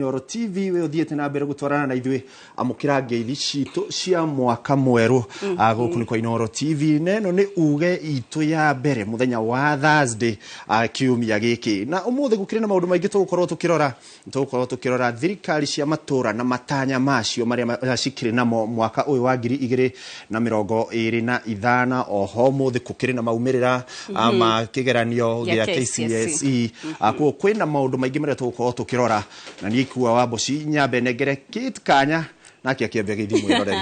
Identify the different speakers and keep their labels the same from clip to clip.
Speaker 1: Inooro TV we uthiete na mbere gutwarana na ithuĩ amũkĩra ngeithi citũ cia mwaka mwerũ. Gũkũ nĩ kwa Inooro TV na ĩno nĩ uge itũ ya mbere mũthenya wa Thursday, kiumia gĩkĩ, na ũmũthĩ gũkĩrĩ na maũndũ maingĩ tũgũkorwo tũkĩrora. Tũgũkorwo tũkĩrora thirikari cia matũra na matanya macio marĩa cikĩrĩ namo mwaka ũyũ wa 2025. Oho ũmũthĩ gũkĩrĩ na maumĩrĩra ma kĩgeranio gĩa KCSE. Koguo kwĩna maũndũ maingĩ marĩa tũgũkorwo tũkĩrora, na niĩ ikua wa mboci nyambe nengere Kate kanya nake akĩambia gĩthi mwĩroreri.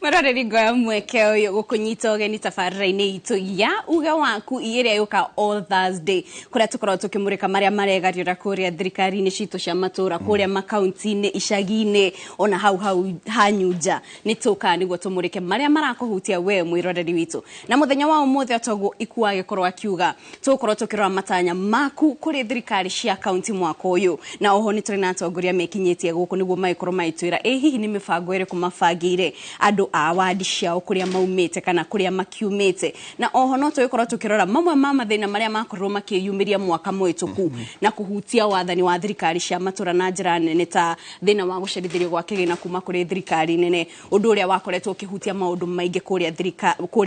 Speaker 2: Mwĩroreri, ngoya mweke ũyũ gũkũnyita ũgeni tabarĩra-inĩ itũ ya uge waku ĩrĩa yũka all Thursday, kũrĩa tũkoragwo tũkĩmũrĩka marĩa maregariũra kũrĩa thirikari-inĩ citũ cia matũra, kũrĩa makaunti-inĩ, icagi-inĩ, ona hau hau hanyu nja. Nĩ tũkaga nĩguo tũmũrĩke marĩa marakũhutia we mwĩroreri witũ. Na mũthenya wa ũmũthĩ, otoguo ikua agĩkorwo akiuga, tũgũkorwo tũkĩrora matanya maku kũrĩ thirikari cia kaunti mwaka ũyũ, na oho nĩ tũrĩ na atongoria mekinyĩtie gũkũ nĩguo magĩkorwo magĩtwĩra ĩ hihi nĩ mĩbango ĩrĩkũ mabangĩire andũ a wandi ciao kũrĩa maumĩte kana kũrĩa makiumĩte. Na oho no tũgĩkorwo tũkĩrora mamwe ma mathĩna marĩa makorirwo makĩyumĩria mwaka mũhĩtũku na kũhutia wathani wa thirikari cia matũra na njĩra nene, ta thĩna wa gũcerithĩrio gwa kĩgĩna kuma kũrĩ thirikari nene, ũndũ ũrĩa wakoretwo ũkĩhutia maũndũ maingĩ kũrĩa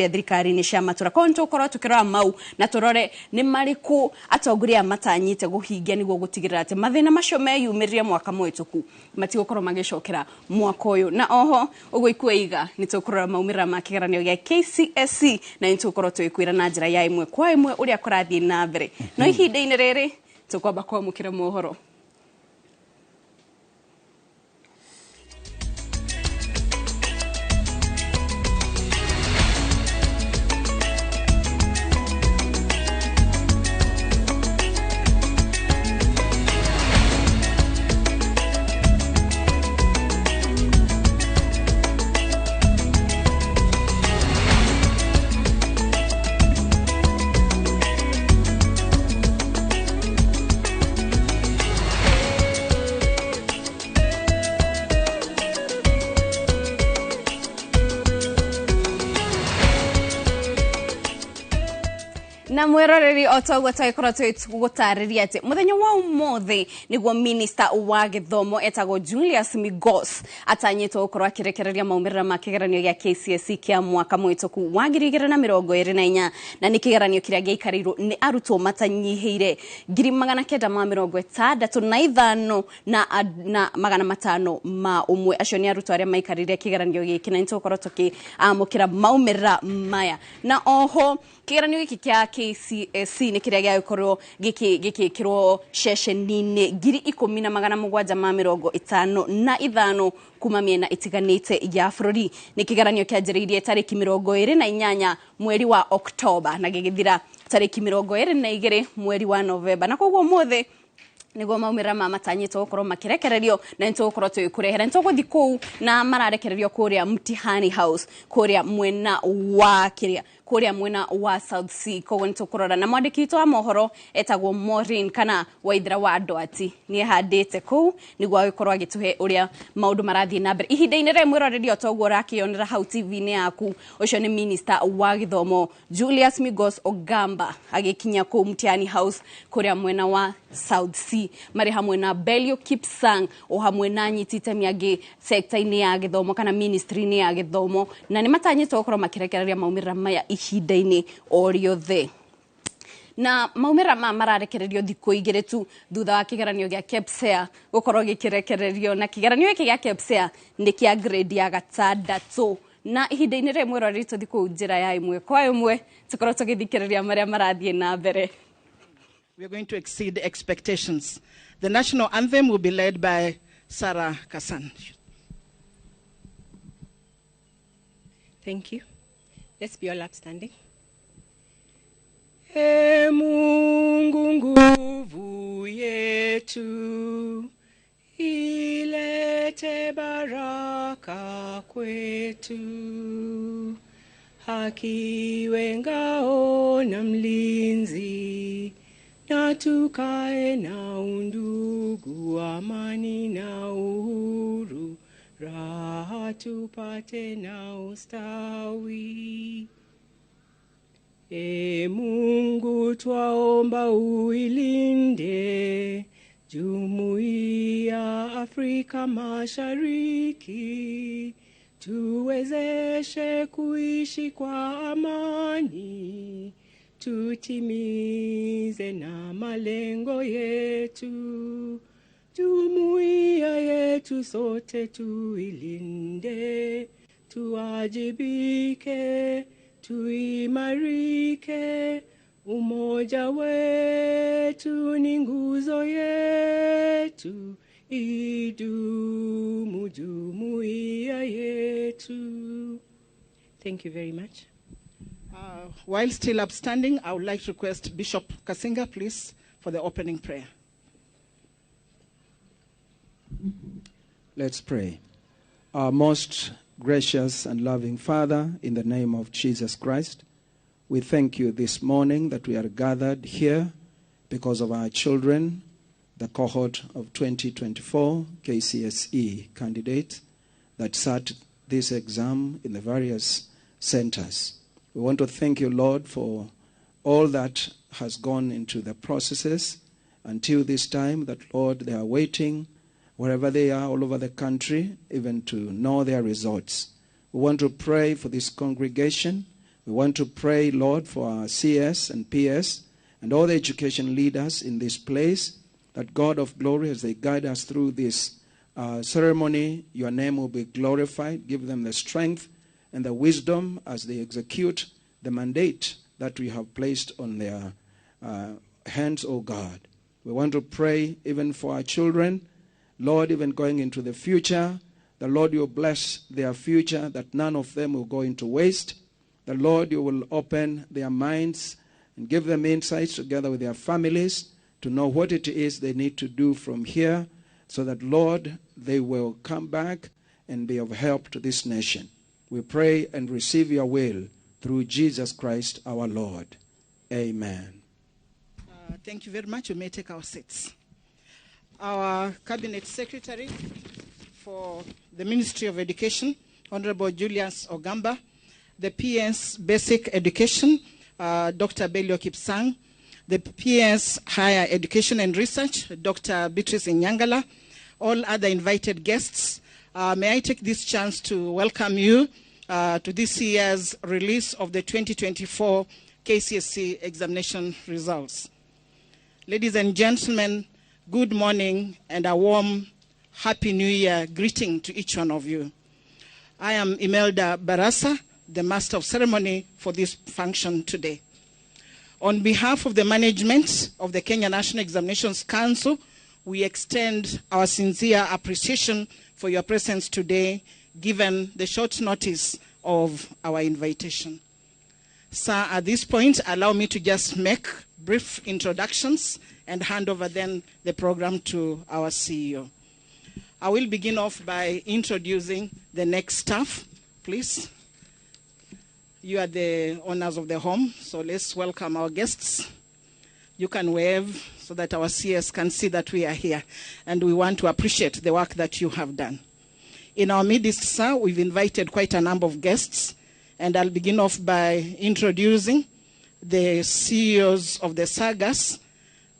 Speaker 2: thirikari-inĩ cia matũra. Koguo nĩ tũgũkorwo tũkĩrora mau na tũrore nĩ marĩkũ atongoria aya matanyĩte kũhingia nĩguo gũtigĩrĩra atĩ mathĩna macio meyumĩrire mwaka mũhĩtũku matigũkorwo magĩcokera mwaka ũyũ. Na oho ũguo ikuiga nĩ tũkũrora maumĩrĩra ma kĩgeranio gĩa KCSE, na nĩ tũgũkorwo tũgĩkwĩra na njĩra ya ĩmwe kwa ĩmwe ũrĩa kũrathiĩ na mbere. No ihinda-inĩ rĩrĩ tũkwamba kwamũkĩra mohoro. Na mwiroreri, o ta ũguo twagĩkorwo tũgũtarĩria atĩ mũthenya wa ũmũthĩ nĩguo minista wa gĩthomo etagwo Julius Migos atanyĩtwo gũkorwo akĩrekereria maumĩrĩra ma kĩgeranio gĩa KCSE kĩa mwaka mũhĩtũku wa 2024, na nĩ kĩgeranio kĩrĩa gĩaikarĩirwo nĩ arutwo matanyihĩire 965,501. Acio nĩ arutwo arĩa maikarĩire kĩgeranio gĩkĩ, na nĩ tũgũkorwo tũkĩamũkĩra maumĩrĩra maya. Na oho kĩgeranio gĩkĩ kĩa KCSE nĩ kĩrĩa gĩagĩkorwo gĩgĩkĩrwo ceceni-inĩ 10,755 kuma mĩena ĩtiganĩte ya bũrũri. Nĩ kĩgeranio kĩanjĩrĩirie tarĩki 28 mweri wa Oktoba na gĩgĩthira tarĩki 22 mweri wa Novemba, na koguo ũmũthĩ nĩguo maumĩrĩra ma matanyĩtwo gũkorwo makĩrekererio, na nĩtũgũkorwo tũgĩkũrehera. Nĩtũgũthiĩ kũu na mararekererio kũrĩa Mtihani House, kũrĩa mwena wa kĩrĩa, kũrĩa mwena wa South C. Koguo nĩtũkũrora na mwandĩki witũ wa mohoro etagwo Maureen kana Waithera wa Ndwati nĩ ehandĩte kũu nĩguo agĩkorwo agĩtũhe ũrĩa maũndũ marathiĩ na mbere ihinda-inĩ rĩrĩ. Mwĩroreri, o toguo ũrakĩonera hau TV-inĩ yaku, ũcio nĩ minister wa gĩthomo Julius Migos Ogamba agĩkinya kũu Mtihani House kũrĩa mwena wa South C, marĩ hamwe na Belio Kipsang o hamwe na anyiti itemi angĩ sekta-inĩ ya gĩthomo kana ministry-inĩ ya gĩthomo, na nĩ matanyĩtwo gũkorwo makĩrekereria maumĩrĩra maya ihinda-inĩ o rĩothe. Na maumĩrĩra maya mararekererio thikũ igĩrĩ tu thutha wa kĩgeranio gĩa KPSEA gũkorwo gĩkĩrekererio, na kĩgeranio gĩkĩ gĩa KPSEA nĩ kĩa grade ya gatandatũ. Na ihinda-inĩ rĩrĩ, mwĩroreri, tũthiĩ kũu njĩra ya ĩmwe kwa ĩmwe tũkorwo tũgĩthikĩrĩria marĩa marathiĩ na mbere.
Speaker 3: We are going to exceed expectations. The national anthem will be led by Sarah Kassan.
Speaker 4: Thank you. Let's be all upstanding. E Mungu nguvu yetu, ilete baraka kwetu, haki iwe ngao na mlinzi, na tukae na undugu, amani na uhuru, raha tupate na ustawi. E Mungu, twaomba uilinde Jumuiya Afrika Mashariki, tuwezeshe kuishi kwa amani, tutimize na malengo yetu. Jumuiya yetu sote tuilinde, tuwajibike, tuimarike. Umoja wetu ni nguzo yetu, idumu jumuiya yetu. Thank you very much.
Speaker 3: While still upstanding, I would like to request Bishop Kasinga, please, for the opening prayer.
Speaker 5: Let's pray. Our most gracious and loving Father, in the name of Jesus Christ, we thank you this morning that we are gathered here because of our children, the cohort of 2024 KCSE candidates that sat this exam in the various centers. We want to thank you, Lord, for all that has gone into the processes until this time that, Lord, they are waiting wherever they are all over the country, even to know their results. We want to pray for this congregation. We want to pray, Lord, for our CS and PS and all the education leaders in this place, that God of glory, as they guide us through this ceremony, your name will be glorified. Give them the strength and the wisdom as they execute the mandate that we have placed on their hands, O God. We want to pray even for our children. Lord, even going into the future, the Lord, you bless their future, that none of them will go into waste. The Lord, you will open their minds and give them insights together with their families to know what it is they need to do from here, so that, Lord, they will come back and be of help to this nation. We pray and receive your will through Jesus Christ our Lord. Amen.
Speaker 3: Thank you very much. You may take our seats. Our Cabinet Secretary for the Ministry of Education, Honorable Julius Ogamba, the PS Basic Education, Dr. Belio Kipsang, the PS Higher Education and Research, Dr. Beatrice Inyangala, all other invited guests. May I take this chance to welcome you to this year's release of the 2024 KCSE examination results. Ladies and gentlemen, good morning and a warm Happy New Year greeting to each one of you. I am Imelda Barasa, the Master of Ceremony for this function today. On behalf of the management of the Kenya National Examinations Council, we extend our sincere appreciation for your presence today, given the short notice of our invitation. Sir, at this point, allow me to just make brief introductions and hand over then the program to our CEO. I will begin off by introducing the next staff, please. You are the owners of the home, so let's welcome our guests. You can wave so that our CS can see that we are here, and we want to appreciate the work that you have done. In our midst, sir, we've invited quite a number of guests, and I'll begin off by introducing the CEOs of the SAGAS.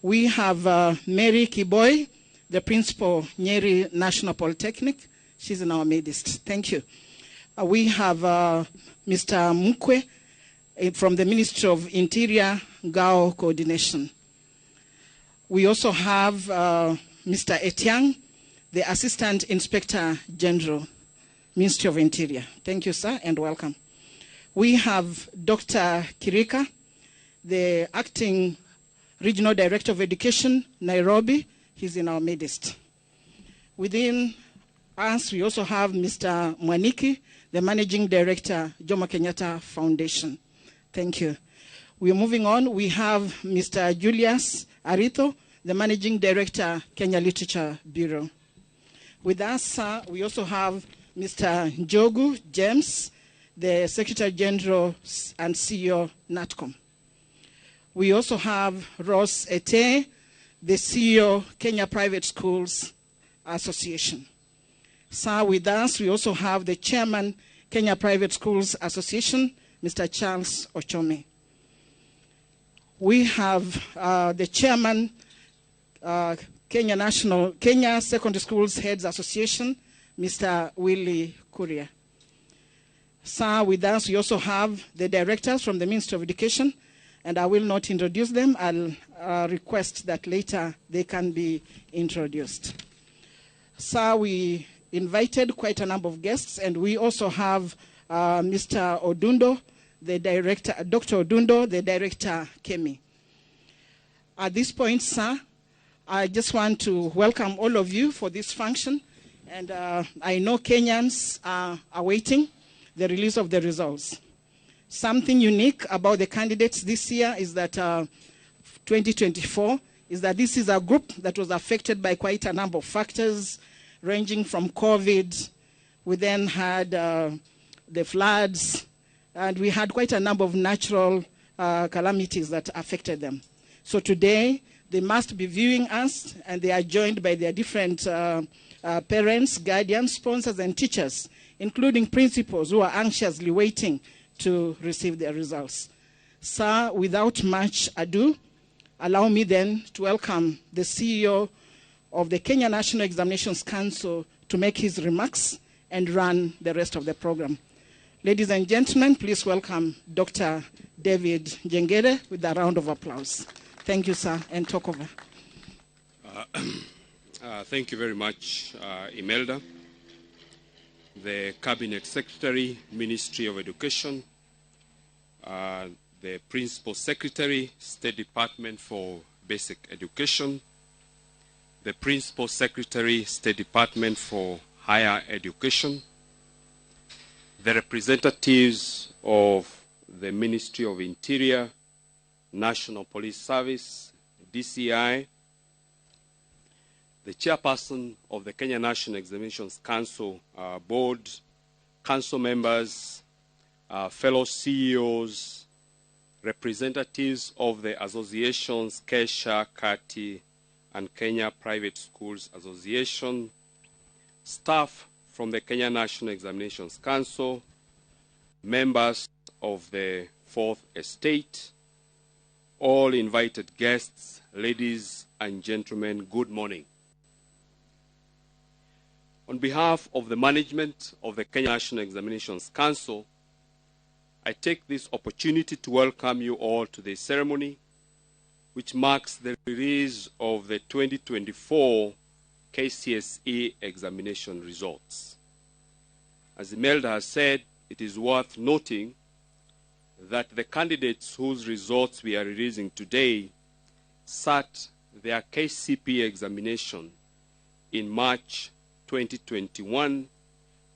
Speaker 3: We have Mary Kiboy, the principal, Nyeri National Polytechnic. She's in our midst. Thank you. We have Mr. Mukwe from the Ministry of Interior, GAO Coordination. We also have Mr. Etiang, the Assistant Inspector General, Ministry of Interior. Thank you, sir, and welcome. We have Dr. Kirika, the Acting Regional Director of Education, Nairobi. He's in our midst. Within us, we also have Mr. Mwaniki, the Managing Director, Jomo Kenyatta Foundation. Thank you. We're moving on. We have Mr. Julius Aritho, the Managing Director, Kenya Literature Bureau. With us, we also have Mr. Njogu James, the Secretary General and CEO, NATCOM. We also have Ross Ete, the CEO, Kenya Private Schools Association. Sir, with us, we also have the Chairman, Kenya Private Schools Association, Mr. Charles Ochome. We have the Chairman, Kenya Secondary Schools Heads Association, Mr. Willie Kuria. Sir, with us we also have the directors from the Ministry of Education, and I will not introduce them. I'll request that later they can be introduced. Sir, we invited quite a number of guests, and we also have Mr. Odundo, the director, Dr. Odundo, the director, KEMI. At this point, sir, I just want to welcome all of you for this function, and I know Kenyans are awaiting the release of the results. Something unique about the candidates this year is that 2024 is that this is a group that was affected by quite a number of factors, ranging from COVID. We then had the floods, and we had quite a number of natural calamities that affected them. So today, they must be viewing us, and they are joined by their different parents, guardians, sponsors, and teachers, including principals who are anxiously waiting to receive their results. Sir, without much ado, allow me then to welcome the CEO of the Kenya National Examinations Council to make his remarks and run the rest of the program. Ladies and gentlemen, please welcome Dr. David Njengere with a round of applause. Thank you, sir, and talk over.
Speaker 6: Thank you very much, Imelda, the Cabinet Secretary, Ministry of Education, the Principal Secretary, State Department for Basic Education, the Principal Secretary, State Department for Higher Education, the representatives of the Ministry of Interior, National Police Service, DCI, the chairperson of the Kenya National Examinations Council Board, council members, fellow CEOs, representatives of the associations KESHA, KATI, and Kenya Private Schools Association, staff from the Kenya National Examinations Council, members of the Fourth Estate, all invited guests, ladies and gentlemen, good morning. On behalf of the management of the Kenya National Examinations Council, I take this opportunity to welcome you all to this ceremony, which marks the release of the 2024 KCSE examination results. As Imelda has said, it is worth noting that the candidates whose results we are releasing today sat their KCPE examination in March 2021,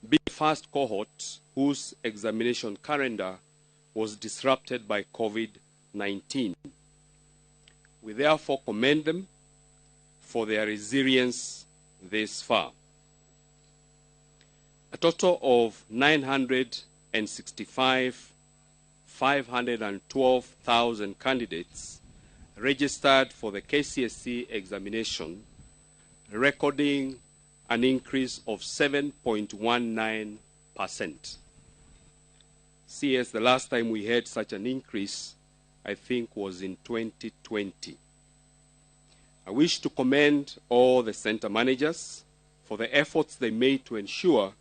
Speaker 6: being the first cohort whose examination calendar was disrupted by COVID-19. We therefore commend them for their resilience this far. A total of 965,512,000 candidates registered for the KCSE examination, recording an increase of 7.19%. CS, the last time we had such an increase, I think, was in 2020. I wish to commend all the center managers for the efforts they made to ensure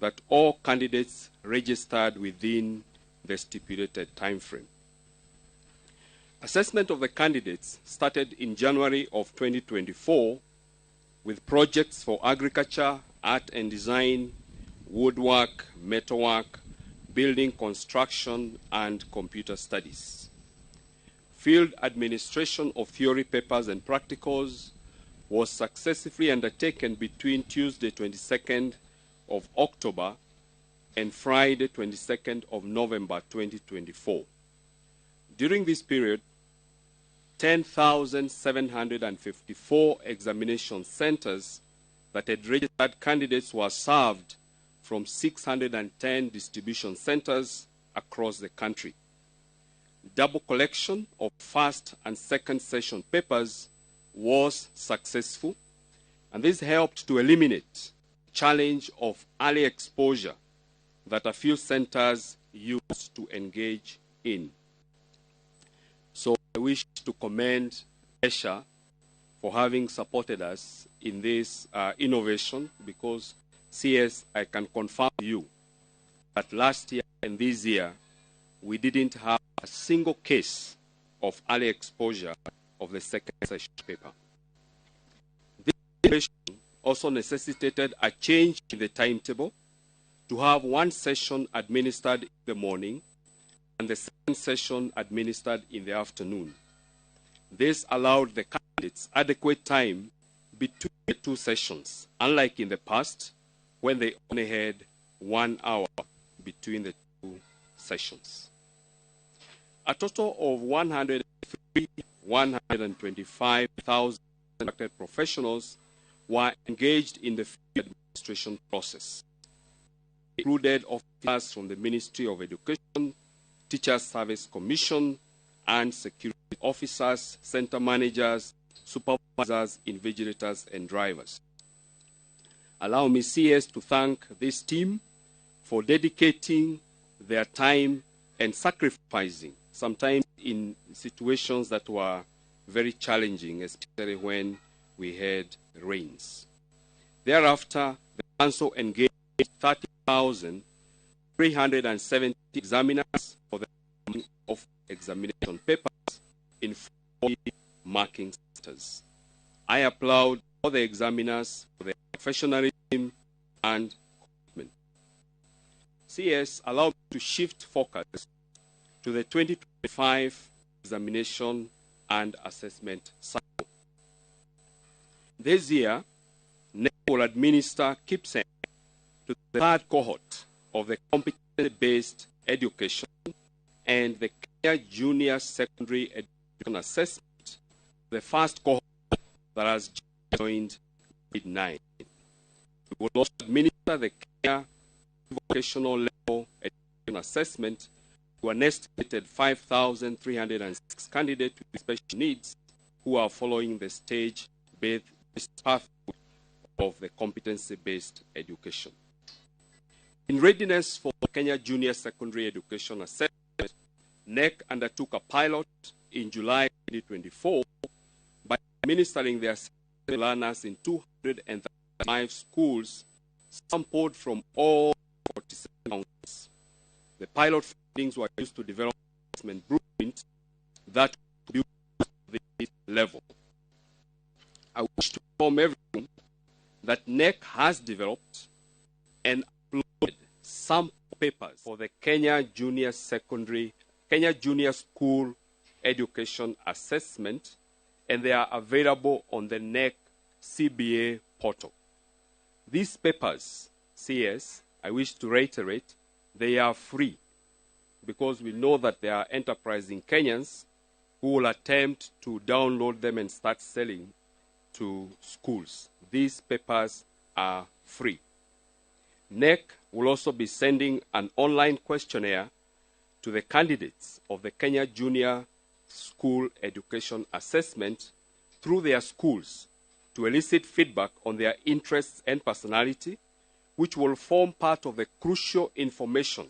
Speaker 6: that all candidates registered within the stipulated time frame. Assessment of the candidates started in January of 2024 with projects for agriculture, art and design, woodwork, metalwork, building construction, and computer studies. Field administration of theory papers and practicals was successfully undertaken between Tuesday 22nd of October and Friday 22nd of November 2024. During this period, 10,754 examination centers that had registered candidates were served from 610 distribution centers across the country. Double collection of first and second session papers was successful, and this helped to eliminate the challenge of early exposure that a few centers used to engage in. So I wish to commend KESHA for having supported us in this innovation, because CS, I can confirm to you that last year and this year, we didn't have a single case of early exposure of the second session paper. This innovation also necessitated a change in the timetable to have one session administered in the morning and the second session administered in the afternoon. This allowed the candidates adequate time between the two sessions, unlike in the past when they only had 1 hour between the two sessions. A total of 103,125,000 professionals were engaged in the fee administration process. They included officers from the Ministry of Education, Teachers Service Commission, and security officers, center managers, supervisors, invigilators, and drivers. Allow me, CS, to thank this team for dedicating their time and sacrificing, sometimes in situations that were very challenging, especially when we had rains. Thereafter, the Council engaged 30,370 examiners for the marking of examination papers in 40 marking centers. I applaud all the examiners for their professionalism and commitment. CS allowed me to shift focus to the 2025 examination and assessment cycle. This year, KNEC will administer KPSEA to the third cohort of the competency-based education and the Kenya Junior Secondary Education Assessment, the first cohort that has joined grade 9. We will also administer the Kenya Vocational Level Education Assessment to an estimated 5,306 candidates with special needs who are following the stage-based pathway of the competency-based education. In readiness for the Kenya Junior Secondary Education Assessment, KNEC undertook a pilot in July 2024 by administering the assessment to learners in 235 schools sampled from all 47 counties. The pilot findings were used to develop assessment blueprint that could be this level. I wish to inform everyone that KNEC has developed and uploaded sample papers for the Kenya Junior School Education Assessment, and they are available on the KNEC CBA portal. These papers, CS, I wish to reiterate, they are free because we know that there are enterprising Kenyans who will attempt to download them and start selling to schools. These papers are free. KNEC will also be sending an online questionnaire to the candidates of the Kenya Junior School Education Assessment through their schools to elicit feedback on their interests and personality, which will form part of the crucial information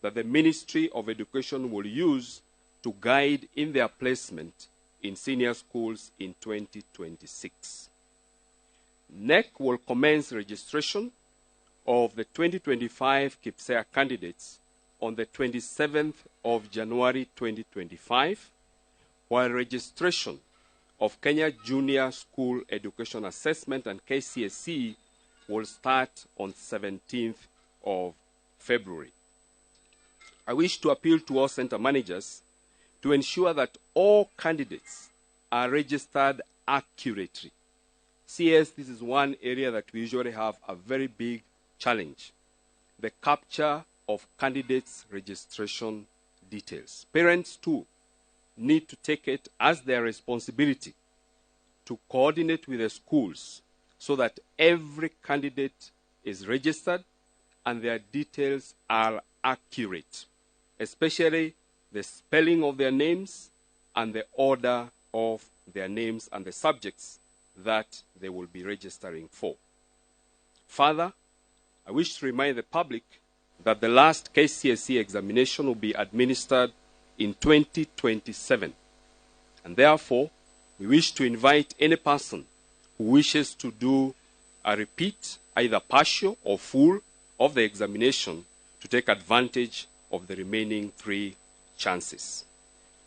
Speaker 6: that the Ministry of Education will use to guide in their placement in senior schools in 2026. KNEC will commence registration of the 2025 KPSEA candidates on the 27th of January 2025, while registration of Kenya Junior School Education Assessment and KCSE will start on 17th of February. I wish to appeal to all center managers to ensure that all candidates are registered accurately. CS, this is one area that we usually have a very big challenge, the capture of candidates' registration details. Parents, too, need to take it as their responsibility to coordinate with the schools so that every candidate is registered and their details are accurate, especially the spelling of their names and the order of their names and the subjects that they will be registering for. Further, I wish to remind the public that the last KCSE examination will be administered in 2027, and therefore We wish to invite any person who wishes to do a repeat, either partial or full, of the examination to take advantage of the remaining 3 chances.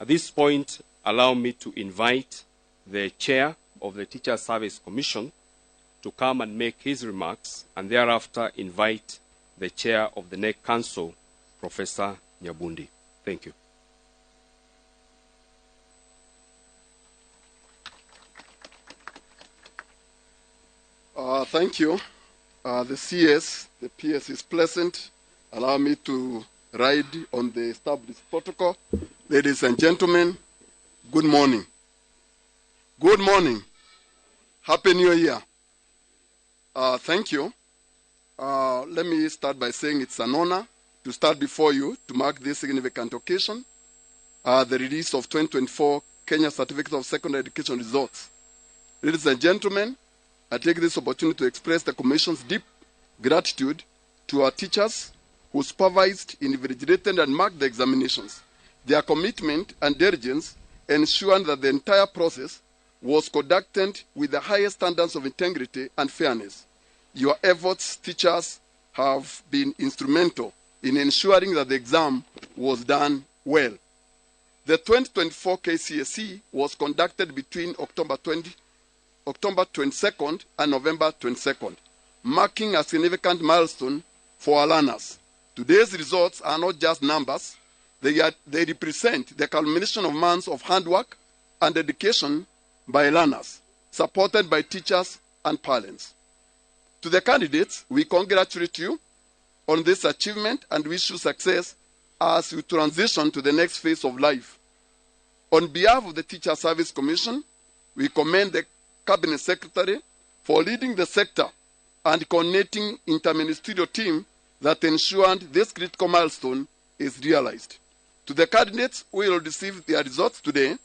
Speaker 6: At this point, allow me to invite the chair of the Teacher Service Commission to come and make his remarks, and thereafter invite the chair of the KNEC Council, Professor Nyabundi. Thank you.
Speaker 7: Thank you. The CS, the PS is pleasant. Allow me to ride on the established protocol. Ladies and gentlemen, good morning. Good morning. Happy New Year. Thank you. Let me start by saying it's an honor to start before you to mark this significant occasion, the release of 2024 Kenya Certificate of Secondary Education results. Ladies and gentlemen, I take this opportunity to express the Commission's deep gratitude to our teachers who supervised, invigilated, and marked the examinations. Their commitment and diligence ensured that the entire process was conducted with the highest standards of integrity and fairness. Your efforts, teachers, have been instrumental in ensuring that the exam was done well. The 2024 KCSE was conducted between October 22nd and November 22nd, marking a significant milestone for our learners. Today's results are not just numbers. They represent the culmination of months of hard work and dedication by learners, supported by teachers and parents. To the candidates, we congratulate you on this achievement and wish you success as you transition to the next phase of life. On behalf of the Teacher Service Commission, we commend the Cabinet Secretary for leading the sector and coordinating interministerial team that ensured this critical milestone is realized. To the candidates who will receive their results today,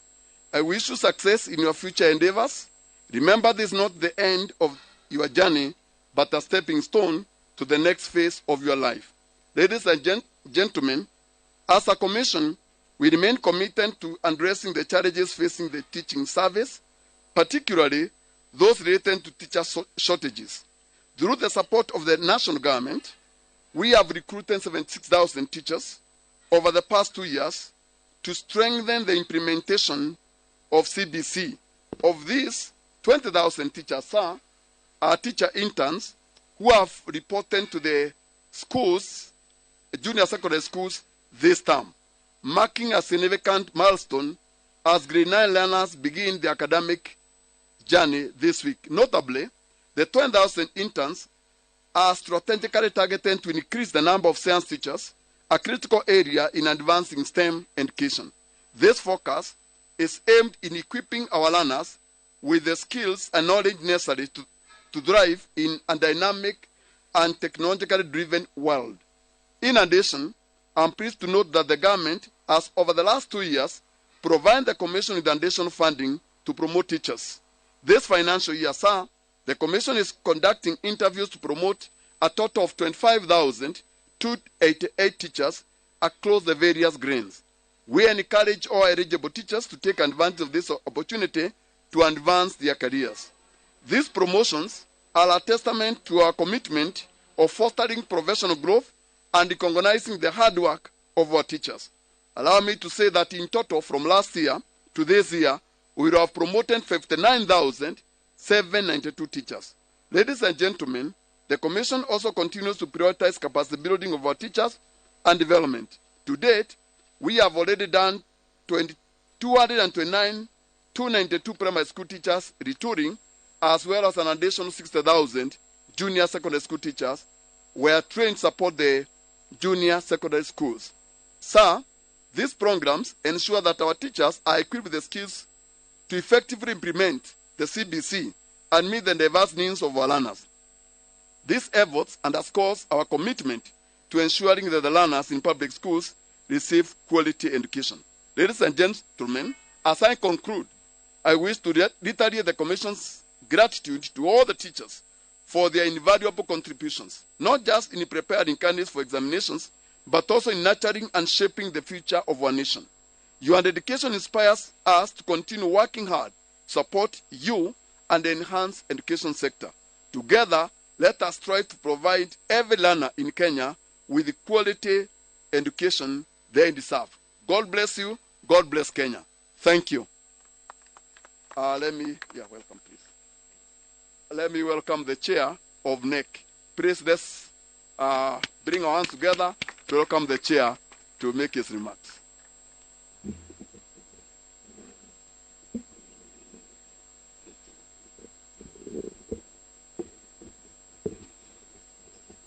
Speaker 7: I wish you success in your future endeavors. Remember, this is not the end of your journey, but a stepping stone to the next phase of your life. Ladies and gentlemen, as a commission, we remain committed to addressing the challenges facing the teaching service, particularly those related to teacher shortages. Through the support of the national government, we have recruited 76,000 teachers over the past 2 years to strengthen the implementation of CBC. Of these, 20,000 teachers are teacher interns who have reported to the schools, junior secondary schools, this term, marking a significant milestone as grade 9 learners begin their academic journey this week. Notably, the 20,000 interns are strategically targeted to increase the number of science teachers, a critical area in advancing STEM education. This focus is aimed in equipping our learners with the skills and knowledge necessary to thrive in a dynamic and technologically driven world. In addition, I'm pleased to note that the government has, over the last 2 years, provided the Commission with additional funding to promote teachers. This financial year, sir, the Commission is conducting interviews to promote a total of 25,288 teachers across the various grades. We encourage all eligible teachers to take advantage of this opportunity to advance their careers. These promotions are a testament to our commitment of fostering professional growth and recognizing the hard work of our teachers. Allow me to say that in total, from last year to this year, we will have promoted 59,792 teachers. Ladies and gentlemen, the Commission also continues to prioritize capacity building of our teachers and development. To date, we have already done 229,292 primary school teachers retouring, as well as an additional 60,000 junior secondary school teachers were trained to support the junior secondary schools. Sir, these programs ensure that our teachers are equipped with the skills to effectively implement the CBC and meet the diverse needs of our learners. These efforts underscores our commitment to ensuring that the learners in public schools receive quality education. Ladies and gentlemen, as I conclude, I wish to reiterate the Commission's gratitude to all the teachers for their invaluable contributions, not just in preparing candidates for examinations, but also in nurturing and shaping the future of our nation. Your dedication inspires us to continue working hard support you and enhance education sector. Together, let us try to provide every learner in Kenya with the quality education they deserve. God bless you. God bless Kenya. Thank you. Welcome, please. Let me welcome the chair of KNEC. Please, let's bring our hands together to welcome the chair to make his remarks.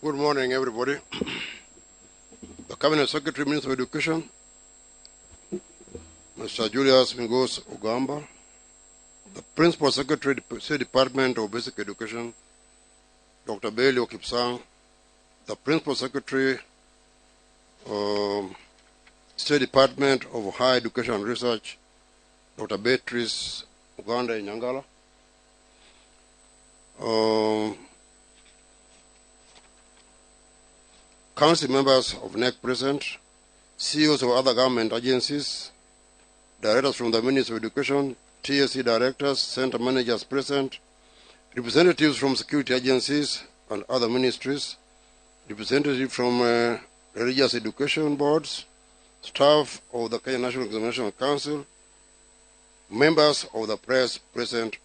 Speaker 8: Good morning, everybody. The Cabinet Secretary, Minister of Education, Mr. Julius Migos Ogamba, the Principal Secretary, State Department of Basic Education, Dr. Belio Kipsang, the Principal Secretary, State Department of Higher Education and Research, Dr. Beatrice Uganda Inyangala, Council members of KNEC present, CEOs of other government agencies, directors from the Ministry of Education, TSC directors, center managers present, representatives from security agencies and other ministries, representatives from religious education boards, staff of the Kenya National Examination Council, members of the press present,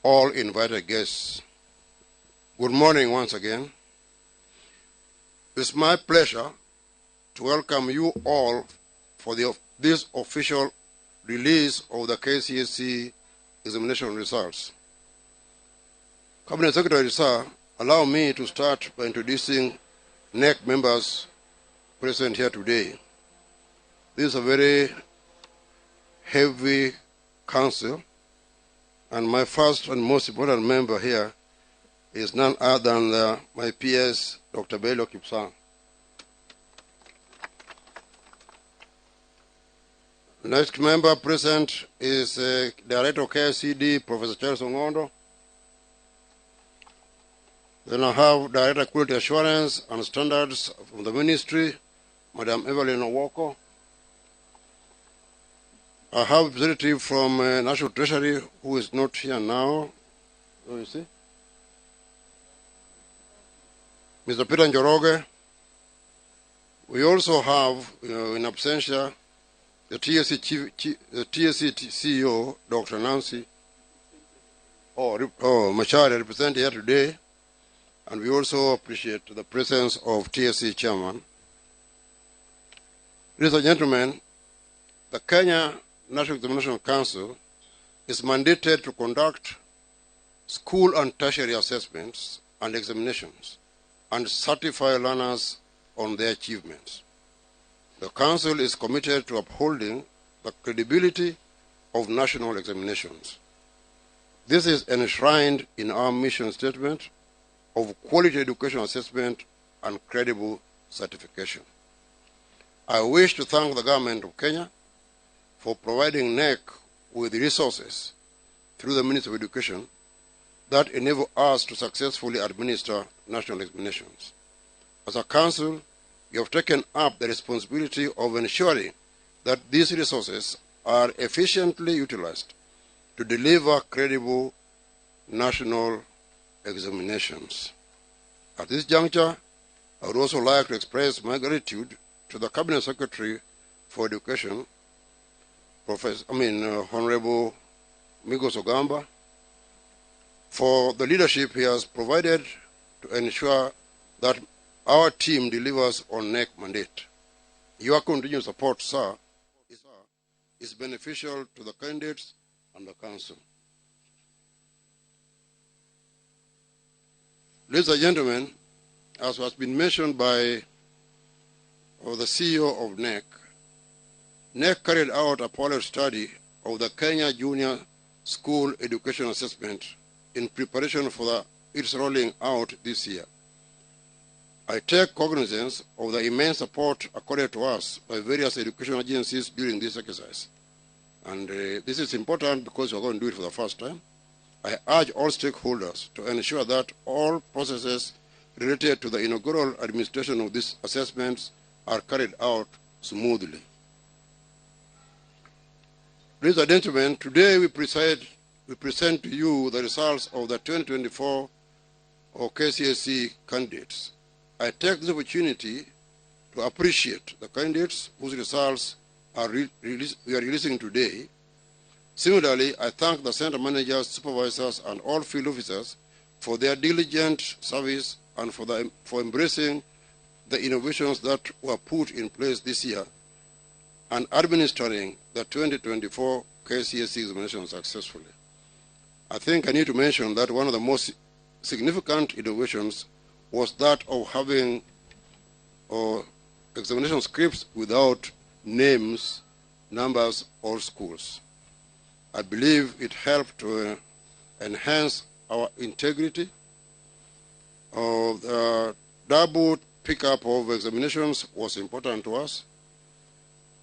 Speaker 8: all invited guests. Good morning once again. It's my pleasure to welcome you all for this official release of the KCSE examination results. Cabinet Secretary, sir, allow me to start by introducing KNEC members present here today. This is a very heavy council, and my first and most important member here is none other than my PS, Dr. Belio Kipsang. Next member present is Director of KICD, Professor Charles Ong'ondo. Then I have Director of Quality Assurance and Standards from the Ministry, Madam Evelyn Owoko. I have a representative from National Treasury who is not here now. Oh, you see? Mr. Peter Njoroge. We also have, in absentia, the TSC, the TSC CEO, Dr. Nancy Macharia, represented here today, and we also appreciate the presence of TSC Chairman. Ladies and gentlemen, the Kenya National Examination Council is mandated to conduct school and tertiary assessments and examinations and certify learners on their achievements. The Council is committed to upholding the credibility of national examinations. This is enshrined in our mission statement of quality education assessment and credible certification. I wish to thank the government of Kenya for providing KNEC with resources through the Ministry of Education that enable us to successfully administer national examinations. As a council, you have taken up the responsibility of ensuring that these resources are efficiently utilized to deliver credible national examinations. At this juncture, I would also like to express my gratitude to the Cabinet Secretary for Education, Honorable Migos Ogamba, for the leadership he has provided to ensure that our team delivers on KNEC mandate. Your continued support, sir, is beneficial to the candidates and the council. Ladies and gentlemen, as has been mentioned by the CEO of KNEC, KNEC carried out a pilot study of the Kenya Junior School Education Assessment in preparation for its rolling out this year. I take cognizance of the immense support accorded to us by various education agencies during this exercise. And this is important because we're going to do it for the first time. I urge all stakeholders to ensure that all processes related to the inaugural administration of these assessments are carried out smoothly. Ladies and gentlemen, today we preside we present to you the results of the 2024 KCSE candidates. I take this opportunity to appreciate the candidates whose results we are releasing today. Similarly, I thank the center managers, supervisors, and all field officers for their diligent service and for embracing the innovations that were put in place this year and administering the 2024 KCSE examination successfully. I think I need to mention that one of the most significant innovations was that of having examination scripts without names, numbers, or schools. I believe it helped to enhance our integrity. The double pickup of examinations was important to us.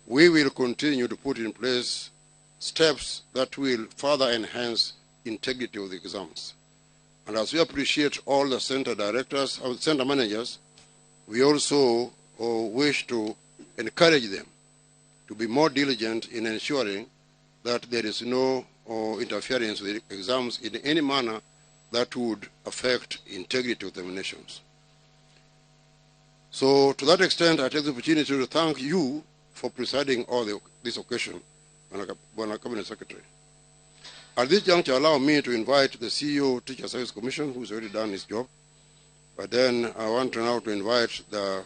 Speaker 8: We will continue to put in place steps that will further enhance integrity of the exams. And as we appreciate all the center directors, our center managers, we also wish to encourage them to be more diligent in ensuring that there is no interference with exams in any manner that would affect integrity of the examinations. So to that extent, I take the opportunity to thank you for presiding over this occasion, Bwana Cabinet Secretary. At this juncture, allow me to invite the CEO, Teacher Service Commission, who's already done his job. But then I want to now to invite the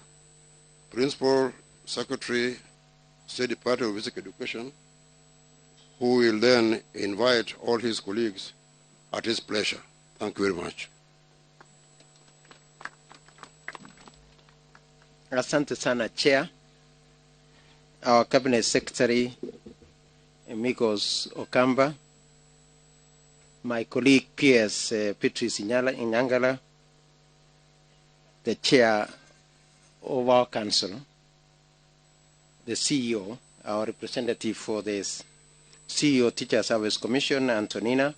Speaker 8: Principal Secretary, State Department of Basic Education, who will then invite all his colleagues at his pleasure. Thank you very much.
Speaker 9: Asante sana, Chair. Our Cabinet Secretary, Migos Ogamba, my colleague PS Beatrice Inyangala, the Chair of our Council, the CEO, our representative for this CEO Teacher Service Commission, Antonina.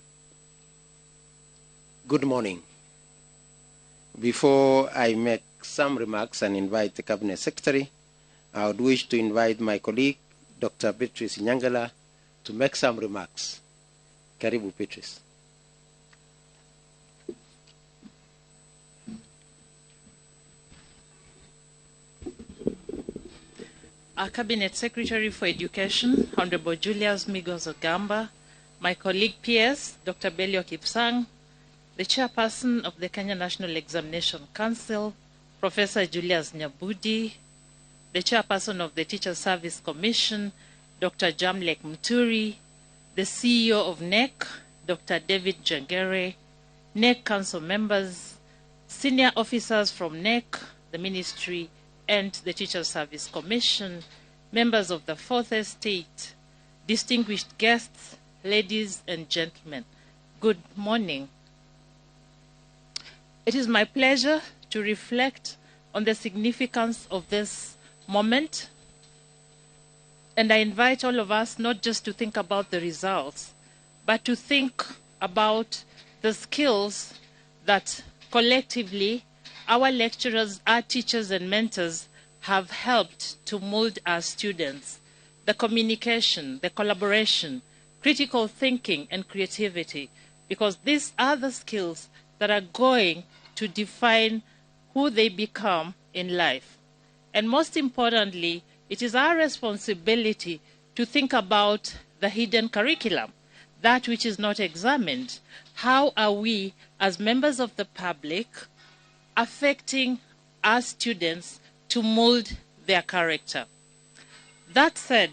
Speaker 9: Good morning. Before I make some remarks and invite the Cabinet Secretary, I would wish to invite my colleague, Dr. Beatrice Inyangala, to make some remarks. Karibu, Beatrice.
Speaker 10: Our Cabinet Secretary for Education, Honorable Julius Migos Ogamba, my colleague PS, Dr. Belio Kipsang, the Chairperson of the Kenya National Examination Council, Professor Julius Nyabudi, the Chairperson of the Teacher Service Commission, Dr. Jamlek Muturi, the CEO of KNEC, Dr. David Jangere, KNEC Council members, senior officers from KNEC, the Ministry, and the Teacher Service Commission, members of the Fourth Estate, distinguished guests, ladies and gentlemen, good morning. It is my pleasure to reflect on the significance of this moment, and I invite all of us not just to think about the results, but to think about the skills that collectively our lecturers, our teachers and mentors have helped to mold our students. The communication, the collaboration, critical thinking and creativity, because these are the skills that are going to define who they become in life. And most importantly, it is our responsibility to think about the hidden curriculum, that which is not examined. How are we, as members of the public, affecting our students to mold their character? That said,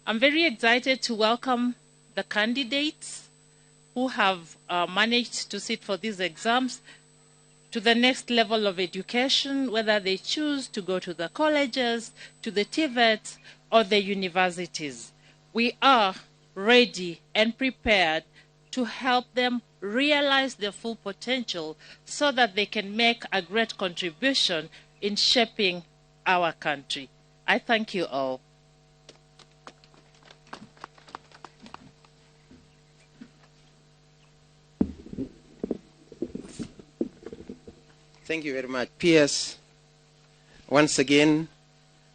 Speaker 10: I'm very excited to welcome the candidates who have managed to sit for these exams to the next level of education, whether they choose to go to the colleges, to the TVETs, or the universities. We are ready and prepared to help them realize their full potential so that they can make a great contribution in shaping our country. I thank you all.
Speaker 9: Thank you very much, PS. Once again,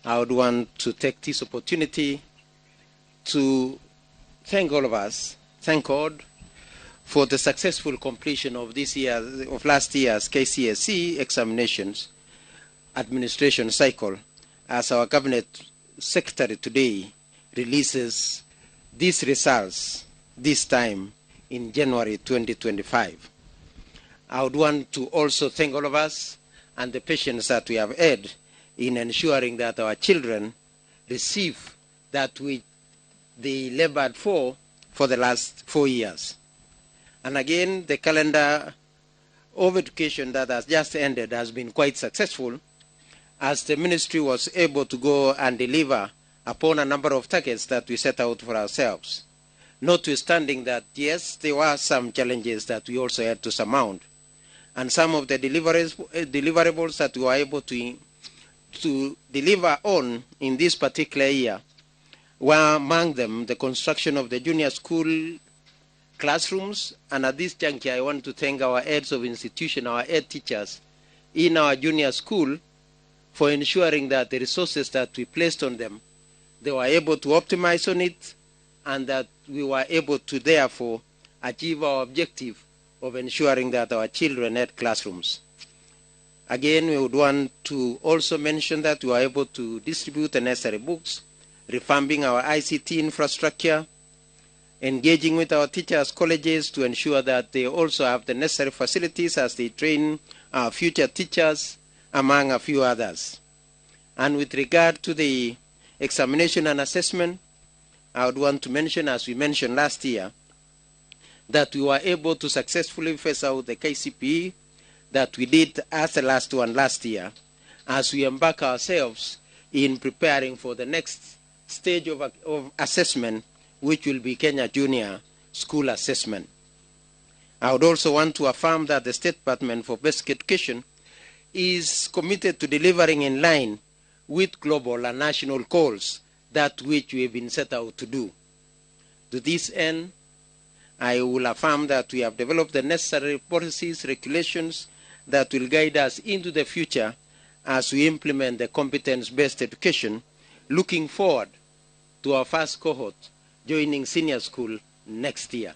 Speaker 9: I would want to take this opportunity to thank all of us, thank God for the successful completion of this year, of last year's KCSE examinations administration cycle, as our Cabinet Secretary today releases these results this time in January 2025. I would want to also thank all of us and the patience that we have had in ensuring that our children receive that which they labored for the last 4 years. And again, the calendar of education that has just ended has been quite successful, as the ministry was able to go and deliver upon a number of targets that we set out for ourselves. Notwithstanding that, yes, there were some challenges that we also had to surmount. And some of the deliverables that we were able to deliver on in this particular year were among them the construction of the junior school classrooms. And at this juncture, I want to thank our heads of institution, our head teachers in our junior school for ensuring that the resources that we placed on them, they were able to optimize on it, and that we were able to therefore achieve our objective of ensuring that our children had classrooms. Again, we would want to also mention that we were able to distribute the necessary books, revamping our ICT infrastructure, engaging with our teachers' colleges to ensure that they also have the necessary facilities as they train our future teachers, among a few others. And with regard to the examination and assessment, I would want to mention, as we mentioned last year, that we were able to successfully phase out the KCPE that we did as the last one last year, as we embark ourselves in preparing for the next stage of assessment, which will be Kenya Junior School Assessment. I would also want to affirm that the State Department for Basic Education is committed to delivering in line with global and national goals that which we have been set out to do. To this end, I will affirm that we have developed the necessary policies, regulations that will guide us into the future as we implement the competence-based education, looking forward to our first cohort joining senior school next year.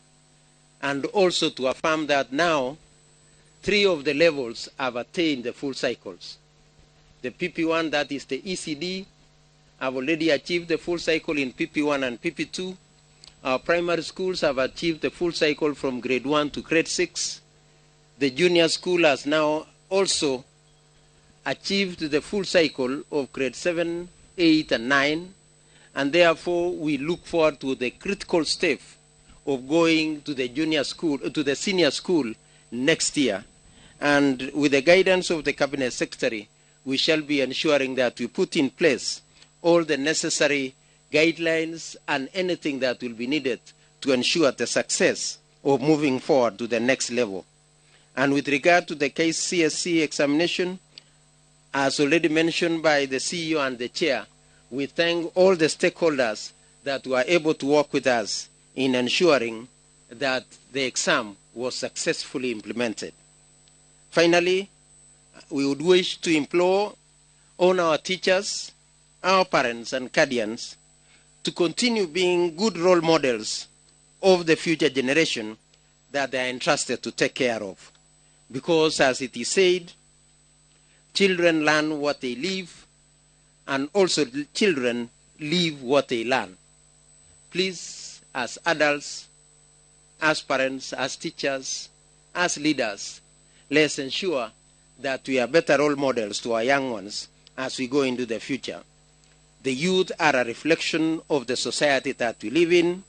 Speaker 9: And also to affirm that now 3 of the levels have attained the full cycles. The PP1, that is the ECD, have already achieved the full cycle in PP1 and PP2. Our primary schools have achieved the full cycle from grade 1 to grade 6. The junior school has now also achieved the full cycle of grade 7, 8, and 9. And therefore, we look forward to the critical step of going to the junior school, to the senior school next year. And with the guidance of the Cabinet Secretary, we shall be ensuring that we put in place all the necessary guidelines and anything that will be needed to ensure the success of moving forward to the next level. And with regard to the KCSE examination, as already mentioned by the CEO and the chair, we thank all the stakeholders that were able to work with us in ensuring that the exam was successfully implemented. Finally, we would wish to implore on our teachers, our parents and guardians to continue being good role models of the future generation that they are entrusted to take care of. Because, as it is said, children learn what they live, and also children live what they learn. Please, as adults, as parents, as teachers, as leaders, let's ensure that we are better role models to our young ones as we go into the future. The youth are a reflection of the society that we live in.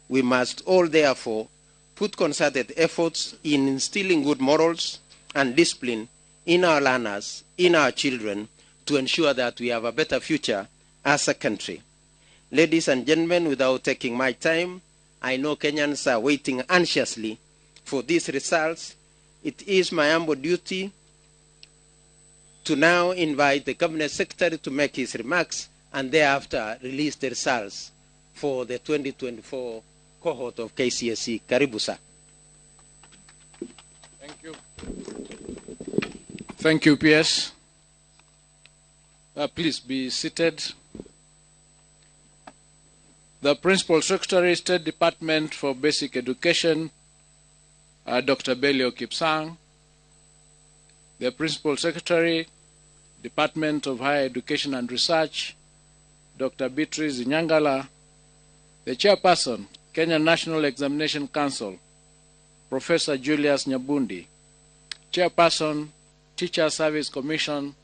Speaker 9: We must all, therefore, put concerted efforts in instilling good morals and discipline in our learners, in our children, to ensure that we have a better future as a country. Ladies and gentlemen, without taking my time, I know Kenyans are waiting anxiously for these results. It is my humble duty to now invite the Cabinet Secretary to make his remarks and thereafter release the results for the 2024 cohort of KCSE. Karibu sir.
Speaker 11: Thank you. Thank you, PS. Please be seated. The Principal Secretary, State Department for Basic Education, Dr. Belio Kipsang, the Principal Secretary, Department of Higher Education and Research, Dr. Beatrice Inyangala, the Chairperson, Kenya National Examination Council, Professor Julius Nyabundi, Chairperson, Teacher Service Commission,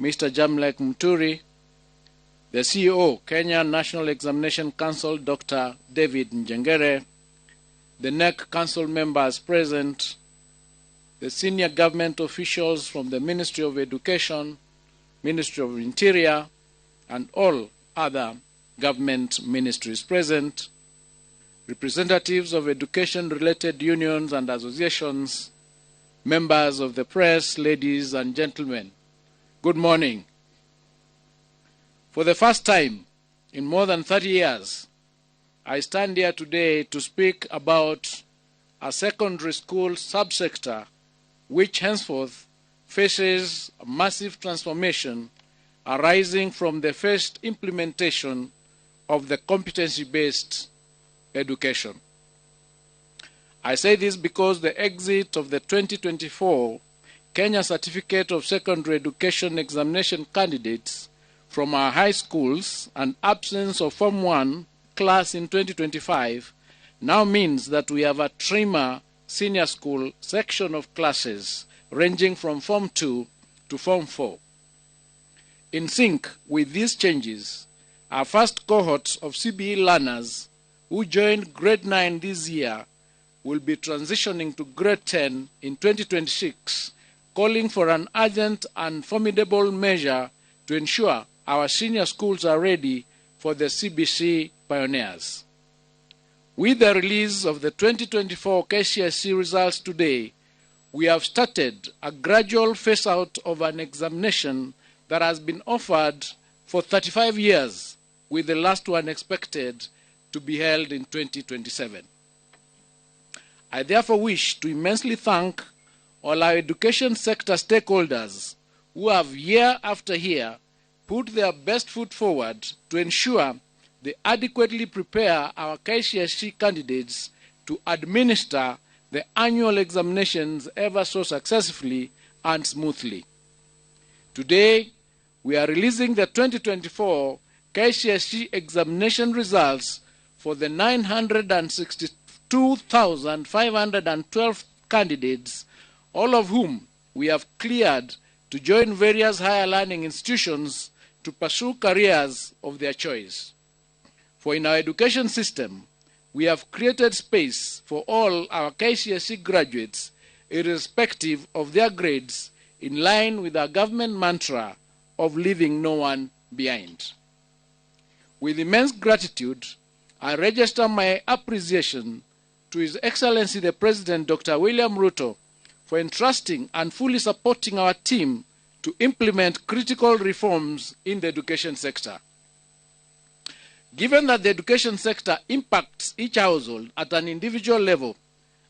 Speaker 11: Mr. Jamlek Muturi, the CEO, Kenya National Examination Council, Dr. David Njengere, the NEC Council members present, the senior government officials from the Ministry of Education, Ministry of Interior, and all other government ministries present, representatives of education-related unions and associations, members of the press, ladies and gentlemen, good morning. For the first time in more than 30 years, I stand here today to speak about a secondary school subsector which henceforth faces a massive transformation arising from the first implementation of the competency-based education. I say this because the exit of the 2024 Kenya Certificate of Secondary Education examination candidates from our high schools and absence of Form 1 class in 2025 now means that we have a trimmer senior school section of classes ranging from Form 2 to Form 4. In sync with these changes, our first cohort of CBE learners who joined grade 9 this year will be transitioning to grade 10 in 2026, calling for an urgent and formidable measure to ensure our senior schools are ready for the CBC pioneers. With the release of the 2024 KCSE results today, we have started a gradual phase-out of an examination that has been offered for 35 years, with the last one expected to be held in 2027. I therefore wish to immensely thank all our education sector stakeholders who have year after year put their best foot forward to ensure they adequately prepare our KCSE candidates to administer the annual examinations ever so successfully and smoothly. Today, we are releasing the 2024 KCSE examination results for the 962,512 candidates, all of whom we have cleared to join various higher learning institutions to pursue careers of their choice. For in our education system, we have created space for all our KCSE graduates, irrespective of their grades, in line with our government mantra of leaving no one behind. With immense gratitude, I register my appreciation to His Excellency the President, Dr. William Ruto, for entrusting and fully supporting our team to implement critical reforms in the education sector. Given that the education sector impacts each household at an individual level,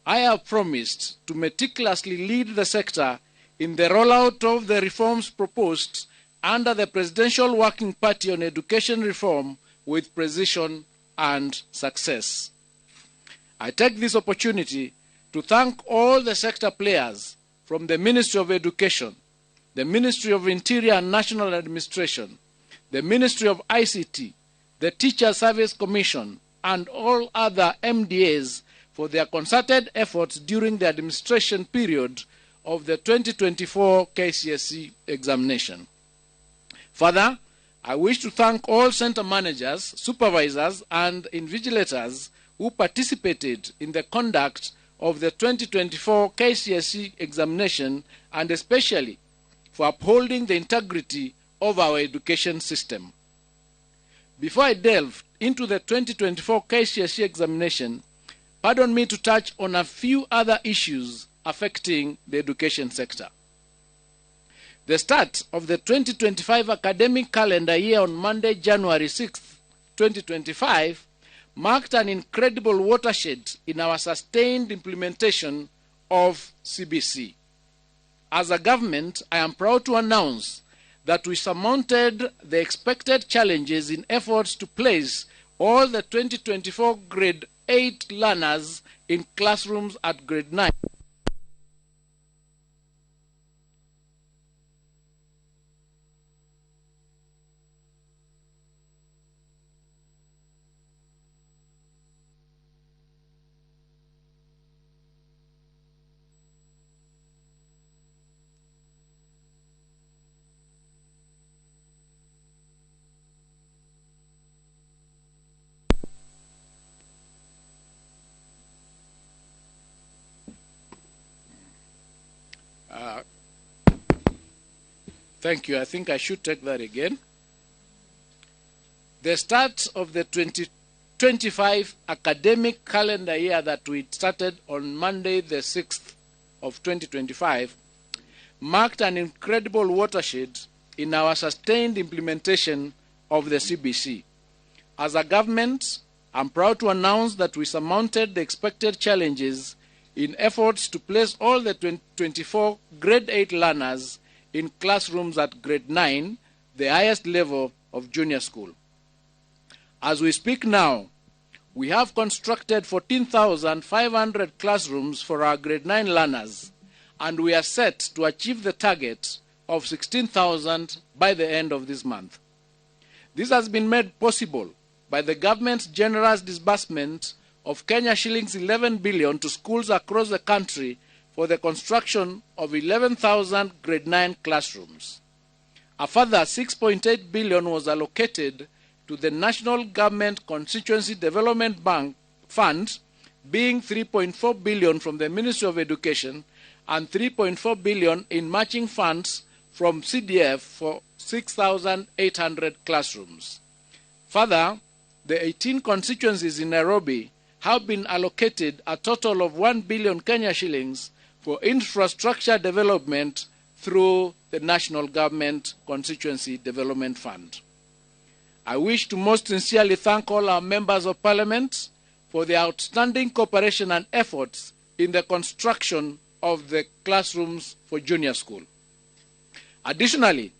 Speaker 11: I have promised to meticulously lead the sector in the rollout of the reforms proposed under the Presidential Working Party on Education Reform with precision and success. I take this opportunity to thank all the sector players from the Ministry of Education, the Ministry of Interior and National Administration, the Ministry of ICT, the Teacher Service Commission, and all other MDAs for their concerted efforts during the administration period of the 2024 KCSE examination. Further, I wish to thank all center managers, supervisors, and invigilators who participated in the conduct of the 2024 KCSE examination, and especially for upholding the integrity of our education system. Before I delve into the 2024 KCSE examination, pardon me to touch on a few other issues affecting the education sector. The start of the 2025 academic calendar year on Monday, January 6, 2025, marked an incredible watershed in our sustained implementation of CBC. As a government, I am proud to announce that we surmounted the expected challenges in efforts to place all the 2024 grade 8 learners in classrooms at grade 9. Thank you. I think I should take that again. The start of the 2025 academic calendar year that we started on Monday, the 6th of 2025, marked an incredible watershed in our sustained implementation of the CBC. As a government, I'm proud to announce that we surmounted the expected challenges in efforts to place all the 24 grade 8 learners in classrooms at grade 9, the highest level of junior school. As we speak now, we have constructed 14,500 classrooms for our grade 9 learners, and we are set to achieve the target of 16,000 by the end of this month. This has been made possible by the government's generous disbursement of Kenya shillings 11 billion to schools across the country for the construction of 11,000 grade 9 classrooms. A further 6.8 billion was allocated to the National Government Constituency Development Bank Fund, being 3.4 billion from the Ministry of Education and 3.4 billion in matching funds from CDF for 6,800 classrooms. Further, the 18 constituencies in Nairobi have been allocated a total of 1 billion Kenya shillings for infrastructure development through the National Government Constituency Development Fund. I wish to most sincerely thank all our members of Parliament for their outstanding cooperation and efforts in the construction of the classrooms for junior school. Additionally,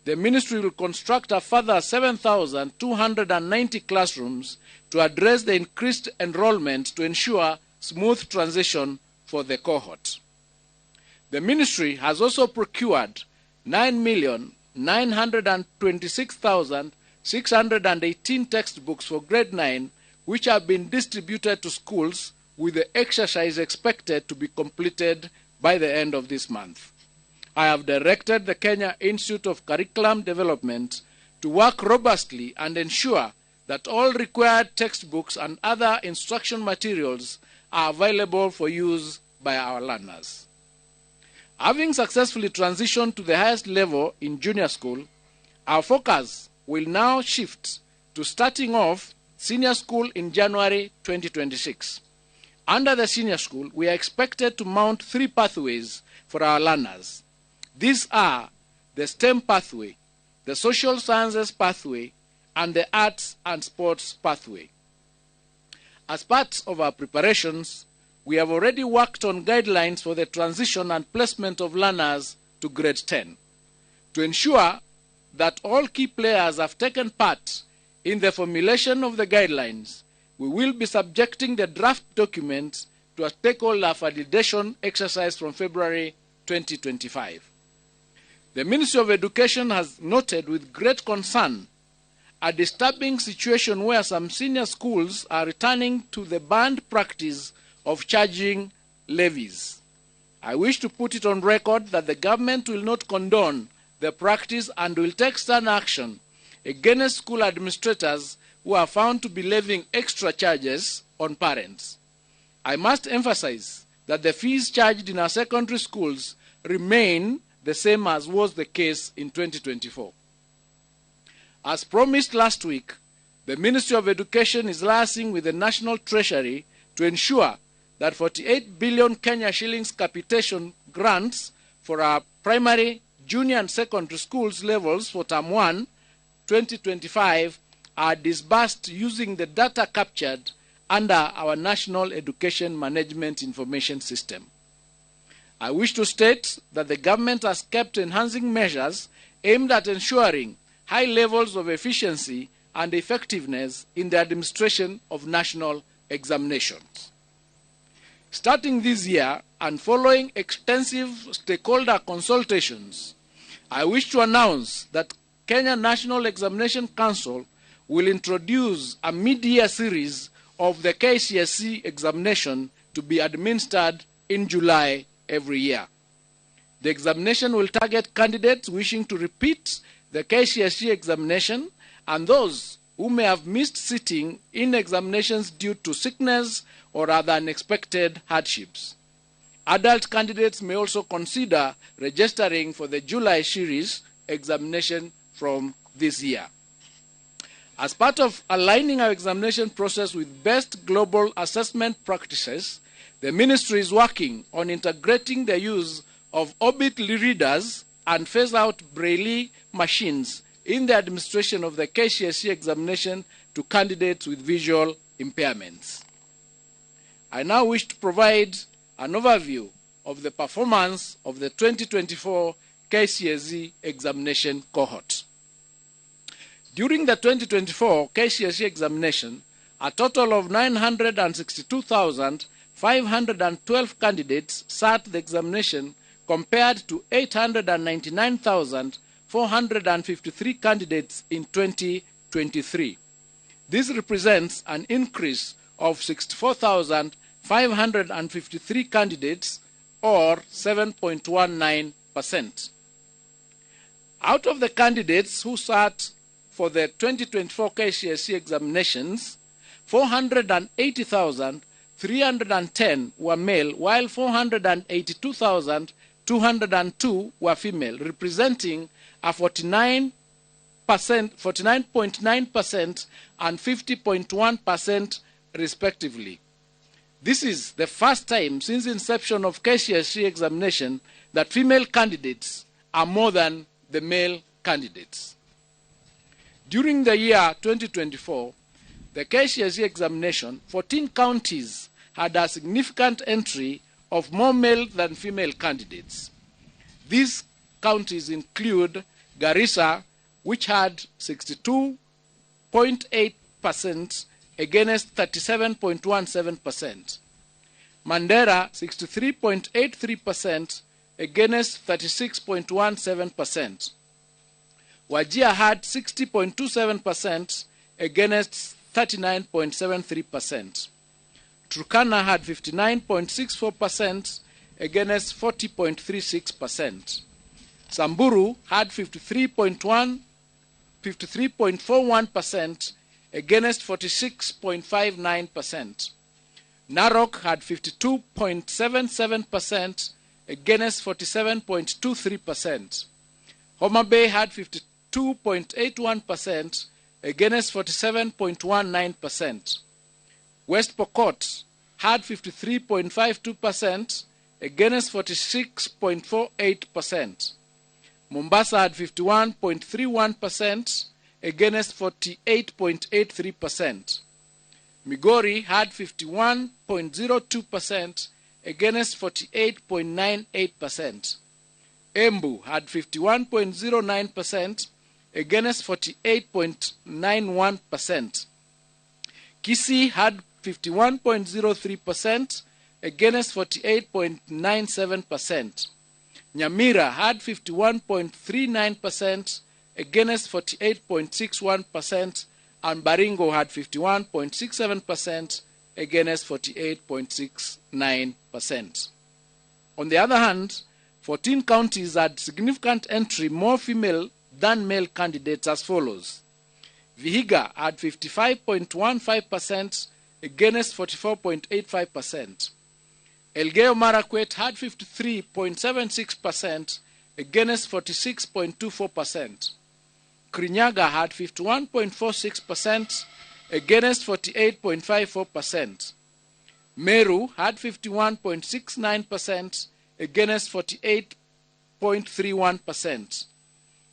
Speaker 11: the ministry will construct a further 7,290 classrooms to address the increased enrollment to ensure smooth transition for the cohort. The ministry has also procured 9,926,618 textbooks for grade 9, which have been distributed to schools, with the exercise expected to be completed by the end of this month. I have directed the Kenya Institute of Curriculum Development to work robustly and ensure that all required textbooks and other instruction materials are available for use by our learners. Having successfully transitioned to the highest level in junior school, our focus will now shift to starting off senior school in January 2026. Under the senior school, we are expected to mount 3 pathways for our learners. These are the STEM pathway, the social sciences pathway, and the arts and sports pathway. As part of our preparations, we have already worked on guidelines for the transition and placement of learners to grade 10. To ensure that all key players have taken part in the formulation of the guidelines, we will be subjecting the draft document to a stakeholder validation exercise from February 2025. The Ministry of Education has noted with great concern a disturbing situation where some senior schools are returning to the banned practice of charging levies. I wish to put it on record that the government will not condone the practice and will take stern action against school administrators who are found to be levying extra charges on parents. I must emphasize that the fees charged in our secondary schools remain the same as was the case in 2024. As promised last week, the Ministry of Education is liaising with the National Treasury to ensure that 48 billion Kenya shillings capitation grants for our primary, junior and secondary schools levels for Term 1, 2025 are disbursed using the data captured under our National Education Management Information System. I wish to state that the government has kept enhancing measures aimed at ensuring high levels of efficiency and effectiveness in the administration of national examinations. Starting this year and following extensive stakeholder consultations, I wish to announce that Kenya National Examination Council will introduce a mid-year series of the KCSE examination to be administered in July every year. The examination will target candidates wishing to repeat the KCSE examination and those who may have missed sitting in examinations due to sickness or other unexpected hardships. Adult candidates may also consider registering for the July series examination from this year. As part of aligning our examination process with best global assessment practices, the ministry is working on integrating the use of Orbit readers and phase out Braille machines in the administration of the KCSE examination to candidates with visual impairments. I now wish to provide an overview of the performance of the 2024 KCSE examination cohort. During the 2024 KCSE examination, a total of 962,512 candidates sat the examination compared to 899,453 candidates in 2023. This represents an increase of 64,553 candidates or 7.19%. Out of the candidates who sat for the 2024 KCSE examinations, 480,310 were male, while 482,202 were female, representing a 49.9% and 50.1% respectively. This is the first time since inception of KCSE examination that female candidates are more than the male candidates. During the year 2024, the KCSE examination, 14 counties had a significant entry of more male than female candidates. These counties include Garissa, which had 62.8% against 37.17%. Mandera, 63.83% against 36.17%. Wajir had 60.27% against 39.73%. Turkana had 59.64% against 40.36%. Samburu had 53.41% against 46.59%. Narok had 52.77% against 47.23%. Homa Bay had 52.81% against 47.19%. West Pokot had 53.52% against 46.48%. Mombasa had 51.31% against 48.83%. Migori had 51.02% against 48.98%. Embu had 51.09% against 48.91%. Kisii had 51.03% against 48.97%. Nyamira had 51.39% against 48.61%, and Baringo had 51.67% against 48.69%. On the other hand, 14 counties had significant entry more female than male candidates as follows. Vihiga had 55.15% against 44.85%. Elgeyo Marakwet had 53.76% against 46.24%. Kirinyaga had 51.46% against 48.54%. Meru had 51.69% against 48.31%.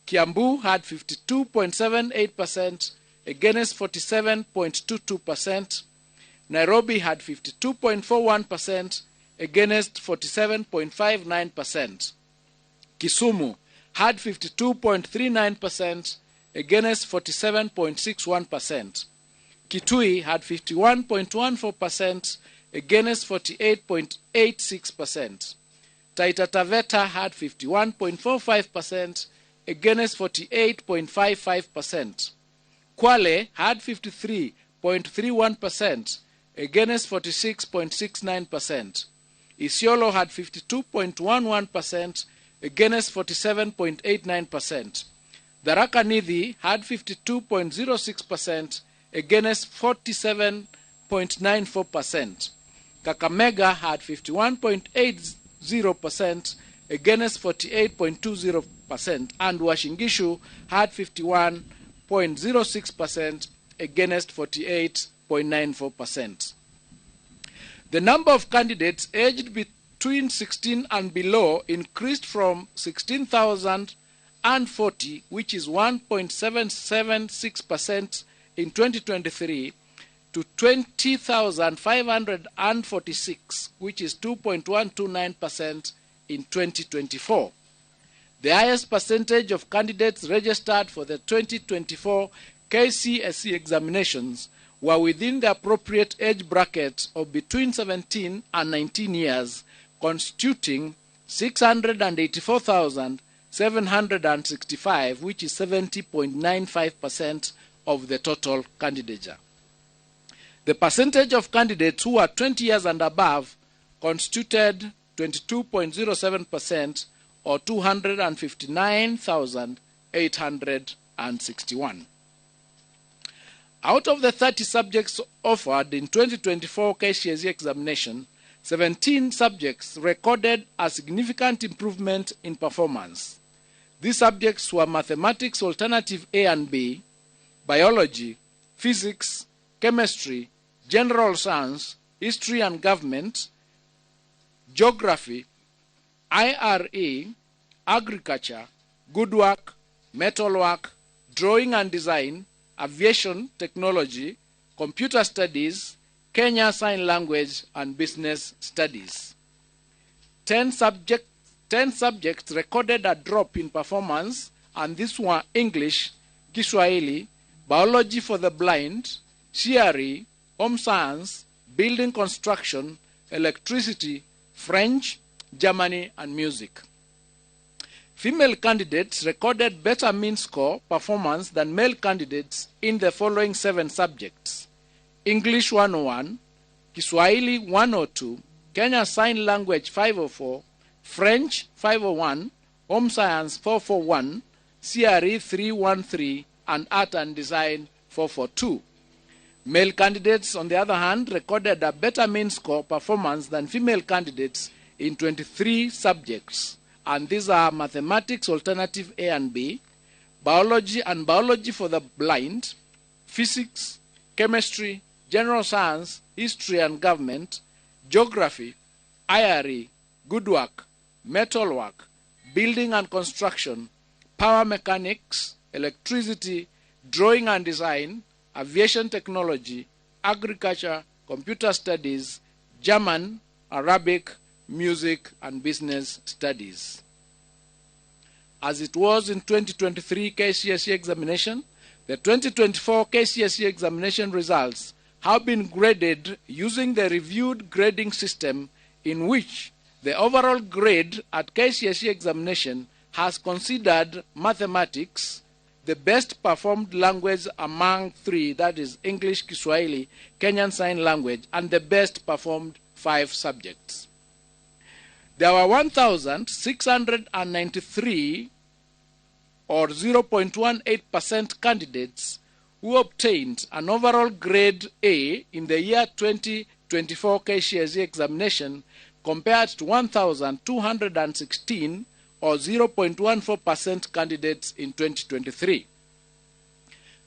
Speaker 11: Kiambu had 52.78% against 47.22%. Nairobi had 52.41% against 47.59%. Kisumu had 52.39% against 47.61%. Kitui had 51.14% against 48.86%. Taita Taveta had 51.45% against 48.55%. Kwale had 53.31% against 46.69%. Isiolo had 52.11% against 47.89%. Tharaka Nithi had 52.06% against 47.94%. Kakamega had 51.80% against 48.20%, and Uasin Gishu had 51.06% against 48.94%. The number of candidates aged between 16 and below increased from 16,040, which is 1.776% in 2023, to 20,546, which is 2.129% in 2024. The highest percentage of candidates registered for the 2024 KCSE examinations were within the appropriate age bracket of between 17 and 19 years, constituting 684,765, which is 70.95% of the total candidature. The percentage of candidates who are 20 years and above constituted 22.07%, or 259,861. Out of the 30 subjects offered in 2024 KCSE examination, 17 subjects recorded a significant improvement in performance. These subjects were mathematics alternative A and B, biology, physics, chemistry, general science, history and government, geography, IRE, agriculture, good work, metalwork, drawing and design, aviation technology, computer studies, Kenya Sign Language, and business studies. 10 subjects recorded a drop in performance, and these were English, Kiswahili, biology for the blind, CRE, home science, building construction, electricity, French, Germany, and music. Female candidates recorded better mean score performance than male candidates in the following 7 subjects: English 101, Kiswahili 102, Kenya Sign Language 504, French 501, Home Science 441, CRE 313, and Art and Design 442. Male candidates, on the other hand, recorded a better mean score performance than female candidates in 23 subjects, and these are mathematics alternative A and B, biology and biology for the blind, physics, chemistry, general science, history and government, geography, IRE, good work, metalwork, building and construction, power mechanics, electricity, drawing and design, aviation technology, agriculture, computer studies, German, Arabic, music, and business studies. As it was in 2023 KCSE examination, the 2024 KCSE examination results have been graded using the reviewed grading system, in which the overall grade at KCSE examination has considered mathematics the best performed language among 3, that is English, Kiswahili, Kenyan Sign Language, and the best performed 5 subjects. There were 1,693 or 0.18% candidates who obtained an overall grade A in the year 2024 KCSE examination, compared to 1,216 or 0.14% candidates in 2023.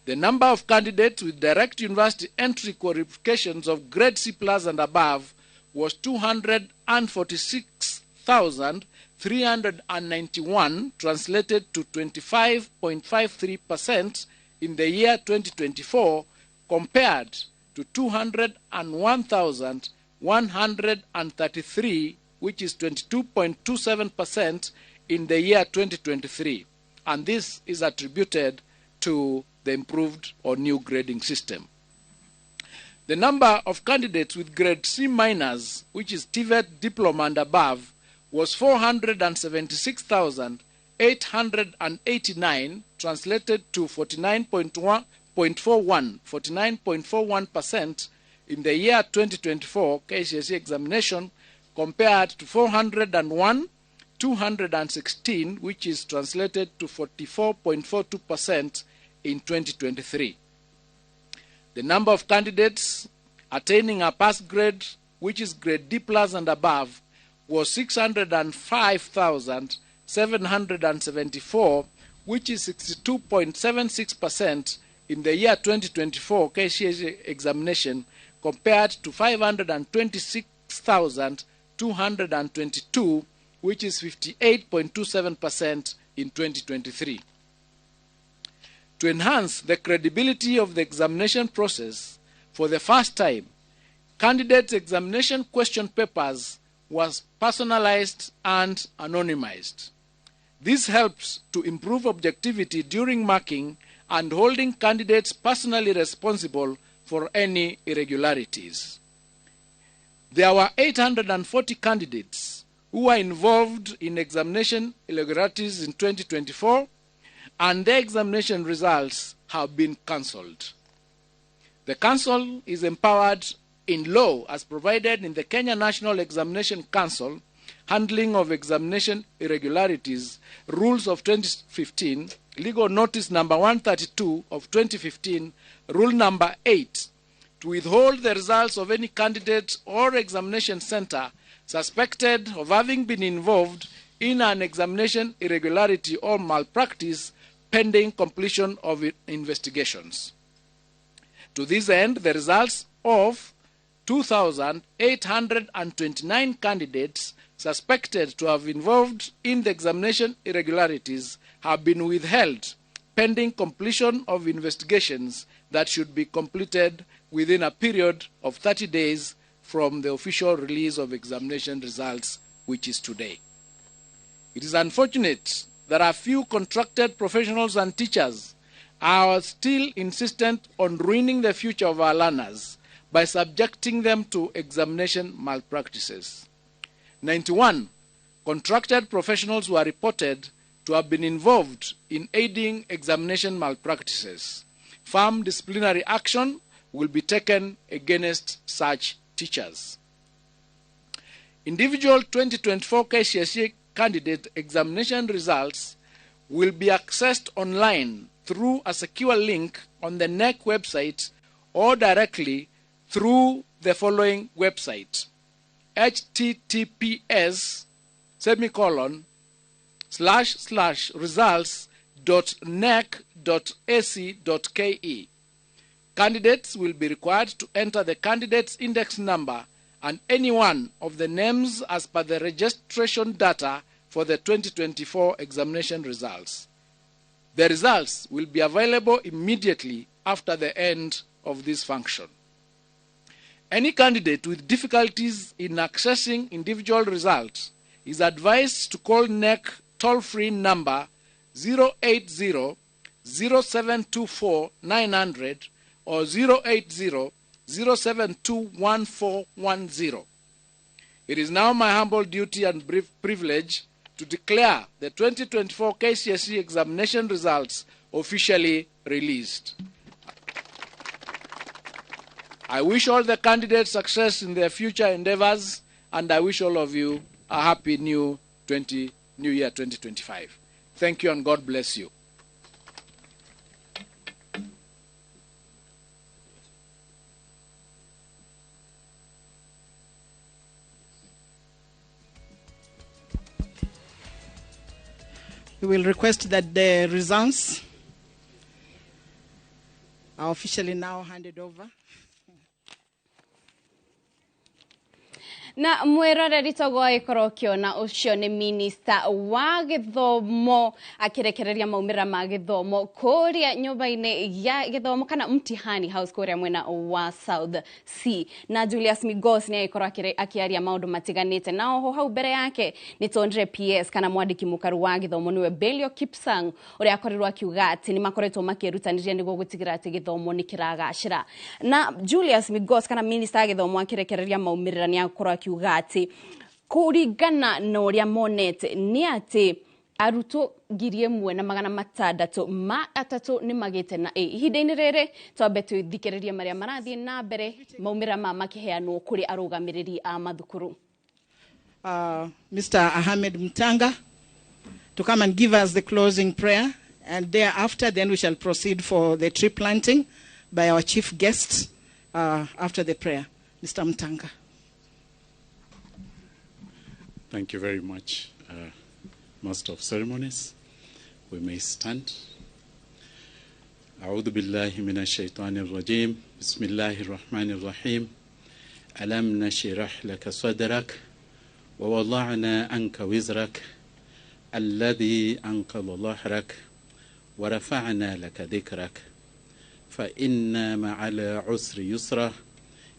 Speaker 11: The number of candidates with direct university entry qualifications of grade C plus and above was 246,391, translated to 25.53% in the year 2024, compared to 201,133, which is 22.27% in the year 2023. And this is attributed to the improved or new grading system. The number of candidates with grade C minus, which is TVET diploma and above, was 476,889, translated to 49.41% in the year 2024 KCSE examination, compared to 401,216, which is translated to 44.42% in 2023. The number of candidates attaining a pass grade, which is grade D plus and above, was 605,774, which is 62.76% in the year 2024 KCSE examination, compared to 526,222, which is 58.27% in 2023. To enhance the credibility of the examination process, for the first time, candidates' examination question papers was personalized and anonymized. This helps to improve objectivity during marking and holding candidates personally responsible for any irregularities. There were 840 candidates who were involved in examination irregularities in 2024, and their examination results have been cancelled. The Council is empowered in law as provided in the Kenya National Examination Council, Handling of Examination Irregularities, Rules of 2015, Legal Notice Number 132 of 2015, Rule Number 8, to withhold the results of any candidate or examination center suspected of having been involved in an examination irregularity or malpractice pending completion of investigations. To this end, the results of 2,829 candidates suspected to have involved in the examination irregularities have been withheld pending completion of investigations that should be completed within a period of 30 days from the official release of examination results, which is today. It is unfortunate that a few contracted professionals and teachers are still insistent on ruining the future of our learners by subjecting them to examination malpractices. 91 contracted professionals were reported to have been involved in aiding examination malpractices. Firm disciplinary action will be taken against such teachers. Individual 2024 KCSE candidate examination results will be accessed online through a secure link on the KNEC website or directly through the following website: https://results.nec.ac.ke. Candidates will be required to enter the candidate's index number and any one of the names as per the registration data for the 2024 examination results. The results will be available immediately after the end of this function. Any candidate with difficulties in accessing individual results is advised to call KNEC toll-free number 080 0724 900 or 080 072 1410. It is now my humble duty and brief privilege to declare the 2024 KCSE examination results officially released. I wish all the candidates success in their future endeavors, and I wish all of you a happy new year 2025. Thank you and God bless you.
Speaker 3: We will request that the results are officially now handed over.
Speaker 2: Na mwiroreri togo agĩkorwo ũkĩona ũcio nĩ minista wa gĩthomo akĩrekereria maumĩrĩra ma gĩthomo kũrĩa nyũmba-inĩ ya gĩthomo kana Mtihani House kũrĩa mwena wa South C. Na Julius Migos nĩ agĩkorwo akĩaria maũndũ matiganĩte, na oho hau mbere yake nĩ tuonire PS kana mwandĩki mũkaru wa gĩthomo nĩwe Belio Kipsang, ũrĩa akorirwo akiuga atĩ nĩ makoretwo makĩrutanĩria nĩguo gũtigĩrĩra atĩ gĩthomo nĩ kĩragacĩra. Na Julius Migos kana minista wa gĩthomo akĩrekereria maumĩrĩra nĩ akorwo akiuga atĩ kũringana na ũrĩa monete nĩ atĩ arutwo 1603 nĩ magĩte na A. Ihinda-inĩ rĩrĩ twambe twĩthikĩrĩrie marĩa marathiĩ na mbere maumĩrĩra ma makĩheanwo kũrĩ arũgamĩrĩri a mathukuru.
Speaker 3: Mr. Ahmed Mtanga to come and give us the closing prayer, and thereafter then we shall proceed for the tree planting by our chief guest after the prayer. Mr. Mtanga.
Speaker 12: Thank you very much, Master of Ceremonies. We may stand. أعوذ بالله من الشيطان الرجيم. بسم الله الرحمن الرحيم. ألم نشرح لك صدرك ووضعنا عنك وزرك الذي أنقض ظهرك ورفعنا لك ذكرك فإن مع العسر يسرا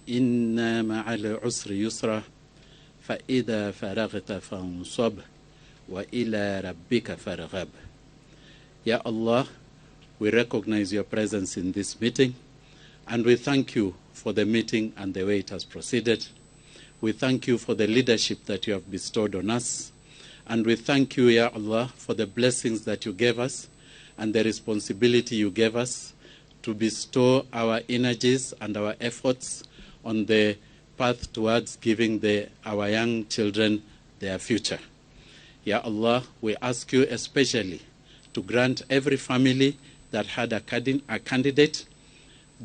Speaker 12: إن مع العسر يسرا فإذا فرغت فانصب وإلى ربك فارغب. Ya Allah, we recognize your presence in this meeting, and we thank you for the meeting and the way it has proceeded. We thank you for the leadership that you have bestowed on us, and we thank you, Ya Allah, for the blessings that you gave us and the responsibility you gave us to bestow our energies and our efforts on the path towards giving our young children their future. Ya Allah, we ask you especially to grant every family that had a candidate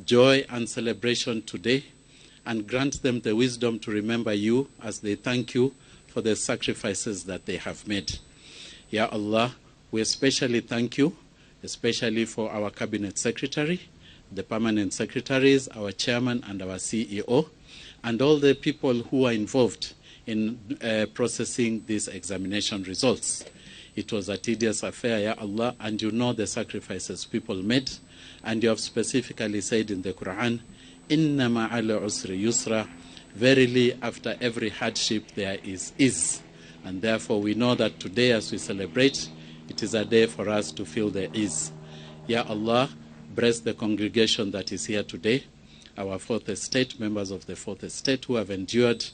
Speaker 12: joy and celebration today, and grant them the wisdom to remember you as they thank you for the sacrifices that they have made. Ya Allah, we especially thank you, especially for our cabinet secretary, the permanent secretaries, our chairman and our CEO, and all the people who are involved in processing these examination results. It was a tedious affair, Ya Allah, and you know the sacrifices people made, and you have specifically said in the Quran, Inna ma'al usri yusra, verily after every hardship there is ease. And therefore we know that today as we celebrate, it is a day for us to feel the ease. Ya Allah, bless the congregation that is here today, our fourth estate, members of the fourth estate who have endured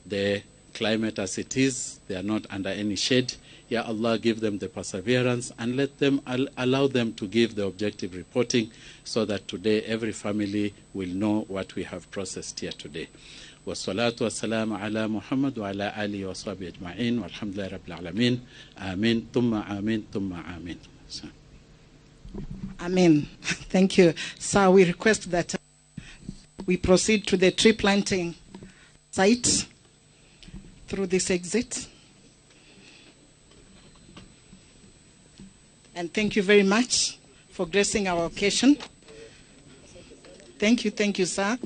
Speaker 12: the climate as it is. They are not under any shade. Ya Allah, give them the perseverance and let them allow them to give the objective reporting so that today every family will know what we have processed here today. Wassalatu wassalamu ala Muhammad wa ala alihi wa sahbihi ajma'in walhamdulillahi rabbil alameen. Amin, thumma amin, thumma amin.
Speaker 3: Amen. Thank you. Sir, we request that we proceed to the tree planting site through this exit. And thank you very much for gracing our occasion. Thank you, sir.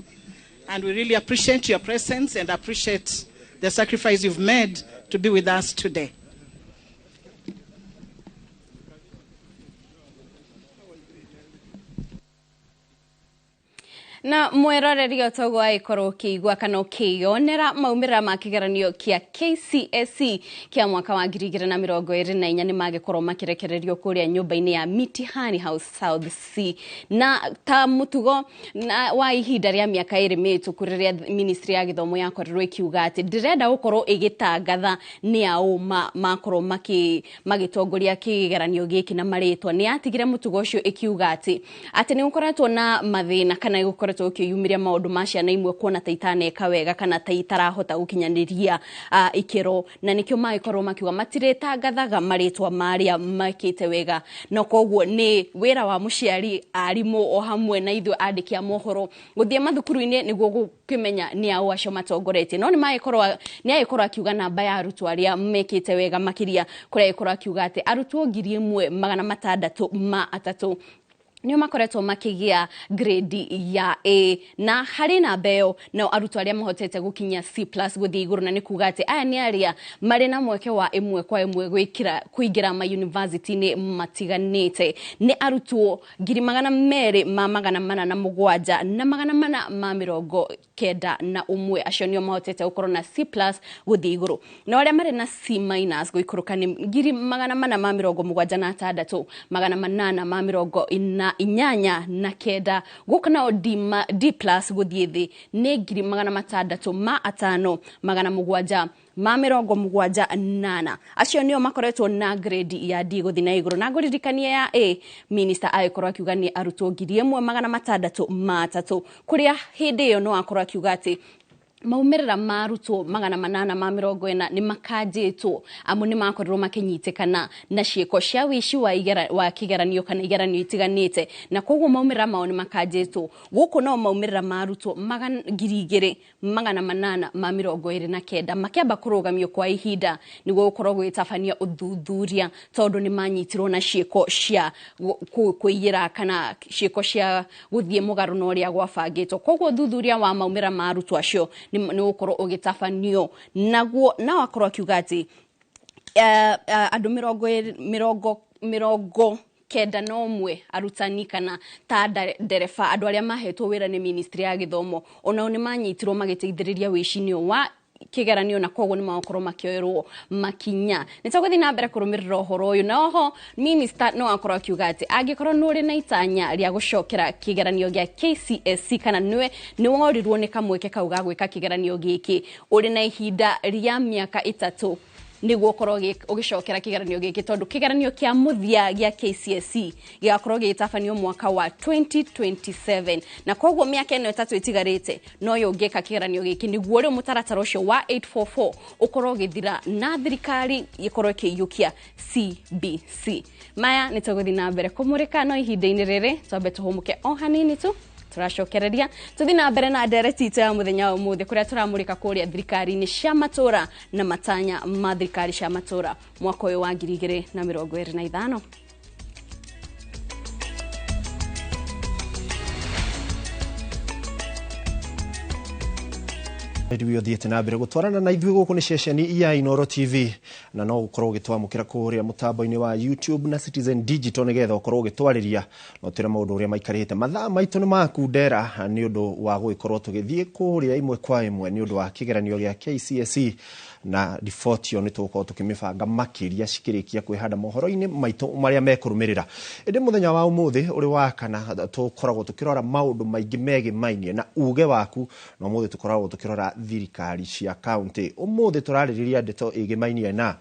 Speaker 3: And we really appreciate your presence and appreciate the sacrifice you've made to be with us today.
Speaker 2: Na mwiroreri otogo aikorwo ũkĩigua kana ũkĩyonera maumĩrĩra ma kĩgeranio kĩa KCSE kĩa mwaka wa 2024 nĩ magĩkorwo makĩrekererio kũrĩa nyũmba-inĩ ya Mitihani House South C. Na ta mũtugo na wa ihinda rĩa mĩaka ĩrĩ mĩhĩtũku rĩrĩa ministry ya gĩthomo yakorirwo ĩkiuga atĩ ndĩrenda gũkorwo ĩgĩtangatha nĩ aũ makorwo magĩtongoria kĩgeranio gĩkĩ na marĩtwa, nĩ yatigire mũtugo ũcio ĩkiuga atĩ nĩ gũkoretwo na mathĩna kana gũkoretwo ũkĩyumĩria maũndũ ma ciana imwe kuona ta itaneka wega kana ta itarahota gũkinyanĩria ikĩro, na nĩkĩo magĩkorwo makiuga matirĩtangathaga marĩtwa marĩa mekĩte wega, na koguo nĩ wĩra wa mũciari, arimũ o hamwe na ithuĩ andĩki a mohoro gũthiĩ mathukuru-inĩ nĩguo gũkĩmenya nĩ aũ acio matongoretie. No nĩ agĩkorwo akiuga namba ya arutwo arĩa mekĩte wega makĩria, kũrĩa agĩkorwo akiuga atĩ arutwo 1603 Nĩo makoretwo makĩgĩa grade ya A, na harĩ namba ĩyo nao arutwo arĩa mahotete gũkinyia C+ gũthiĩ igũrũ, na nĩ kuga atĩ aya nĩ arĩa marĩ na mweke wa ĩmwe kwa ĩmwe gwĩkĩra kũingĩra mayunivasĩtĩ-inĩ matiganĩte nĩ arutwo 207,491. Acio nĩo mahotete gũkorwo na C+ gũthiĩ igũrũ, na arĩa marĩ na C- gũikũrũka nĩ 476,889. Gũkũ nao D+ gũthiĩ thĩ nĩ 605,778. Acio nĩo makoretwo na grade ya D gũthiĩ na igũrũ. Na ngũririkanie ya A, minister agĩkorwo akiuga nĩ arutwo 1603, kũrĩa hĩndĩ ĩyo no akorwo akiuga atĩ maumĩrĩra ma arutwo 840 nĩ makanjĩtwo, amu nĩ makorirwo makĩnyitĩkana na ciĩko cia wĩici wa kĩgeranio kana igeranio itiganĩte, na koguo maumĩrĩra mao nĩ makanjĩtwo. Gũkũ no maumĩrĩra ma arutwo 2829 makĩamba kũrũgamio kwa ihinda nĩguo gũkorwo gũgĩtabania ũthuthuria, tondũ nĩ manyitirwo na ciĩko cia kũiyĩra kana ciĩko cia gũthiĩ mũgarũ na ũrĩa gwabangĩtwo. Koguo ũthuthuria wa maumĩrĩra ma arutwo acio nĩ gũkorwo ũgĩtabanio, naguo nao akorwo akiuga atĩ andũ 91 arutani kana ta ndereba, andũ arĩa mahetwo wĩra nĩ ministry ya gĩthomo, onao nĩ manyitirwo magĩteithĩrĩria wĩici-inĩ wa kĩgeranio, na koguo nĩ magũkorwo makĩoerwo makinya. Nĩ tũgũthiĩ na mbere kũrũmĩrĩra ũhoro ũyũ, na oho minister no akorwo akiuga atĩ angĩkorwo nĩ ũrĩ na itanya rĩa gũcokera kĩgeranio gĩa KCSE kana nĩwe nĩ worirwo nĩ kamweke kau ga gwĩka kĩgeranio gĩkĩ, ũrĩ na ihinda rĩa mĩaka 3 nĩguo ũkorwo ũgĩcokera kĩgeranio gĩkĩ, tondũ kĩgeranio kĩa mũthia gĩa KCSE gĩgakorwo gĩgĩtabanio mwaka wa 2027, na koguo mĩaka ĩno 3 ĩtigarĩte no yo ũngĩka kĩgeranio gĩkĩ nĩguo rĩu mũtaratara ũcio wa 844 ũkorwo ũgĩthira na thirikari ĩkorwo ĩkĩiyũkia CBC. Maya nĩ tũgũthiĩ na mbere kũmũrĩka, no ihinda-inĩ rĩrĩ twambe tũhũmũke o hanini tu, tũracokereria tũthiĩ na mbere na ndereti itũ ya mũthenya wa ũmũthĩ, kũrĩa tũramũrĩka kũrĩa thirikari-inĩ cia matũra na matanya ma thirikari cia matũra mwaka ũyũ wa 2025.
Speaker 1: Rĩu ũthiĩte na mbere gũtwarana na ithuĩ gũkũ nĩ ceceni ya Inooro TV, na no ũkorwo ũgĩtwamũkĩra kũrĩa mũtambo-inĩ wa YouTube na Citizen Digital nĩgetha ũkorwo ũgĩtwarĩria na ũtwĩre maũndũ ũrĩa maikarĩte. Mathaa maitũ nĩ makundera nĩ ũndũ wa gũgĩkorwo tũgĩthiĩ kũrĩa ĩmwe kwa ĩmwe nĩ ũndũ wa kĩgeranio gĩa KCSE, na riboti ĩyo nĩ tũgũkorwo tũkĩmĩbanga makĩria cikĩrĩkia kwĩhanda mohoro-inĩ maitũ marĩa mekũrũmĩrĩra. Ĩndĩ mũthenya wa ũmũthĩ ũrĩ wa kana tũkoragwo tũkĩrora maũndũ maingĩ megĩmainie na uge waku, na ũmũthĩ tũkoragwo tũkĩrora thirikari cia kaunti. Ũmũthĩ tũrarĩrĩria ndeto ĩgĩmainie na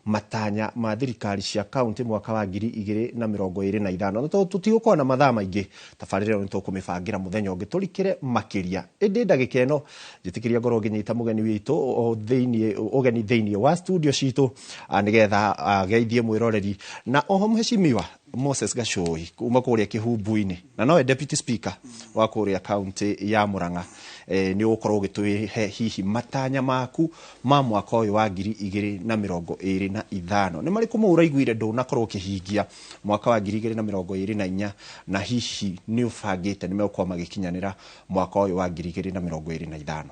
Speaker 1: matanya ma thirikari cia kaunti mwaka wa 2025. Na tũtigũkorwo na mathaa maingĩ, tabarĩra ĩyo nĩ tũkũmĩbangĩra mũthenya ũngĩ tũrikĩre makĩria. Ĩndĩ ndagĩka ĩno njĩtĩkĩria ngorwo ngĩnyita mũgeni witũ ũgeni thĩinĩ wa studio citũ, nĩgetha ageithie mwĩroreri, na oho mheshimiwa Moses Gachui kuma kũrĩa Kĩhumbu-inĩ, na nowe deputy speaker wa kũrĩa kaunti ya Murang'a. Nĩ ũgũkorwo ũgĩtũhe hihi matanya maku ma mwaka ũyũ wa 2025. Nĩ marĩkũ mau ũraiguire ndũnakorwo ũkĩhingia mwaka wa 2024, na hihi nĩ ũbangĩte nĩ megũkorwo magĩkinyanĩra mwaka ũyũ wa 2025?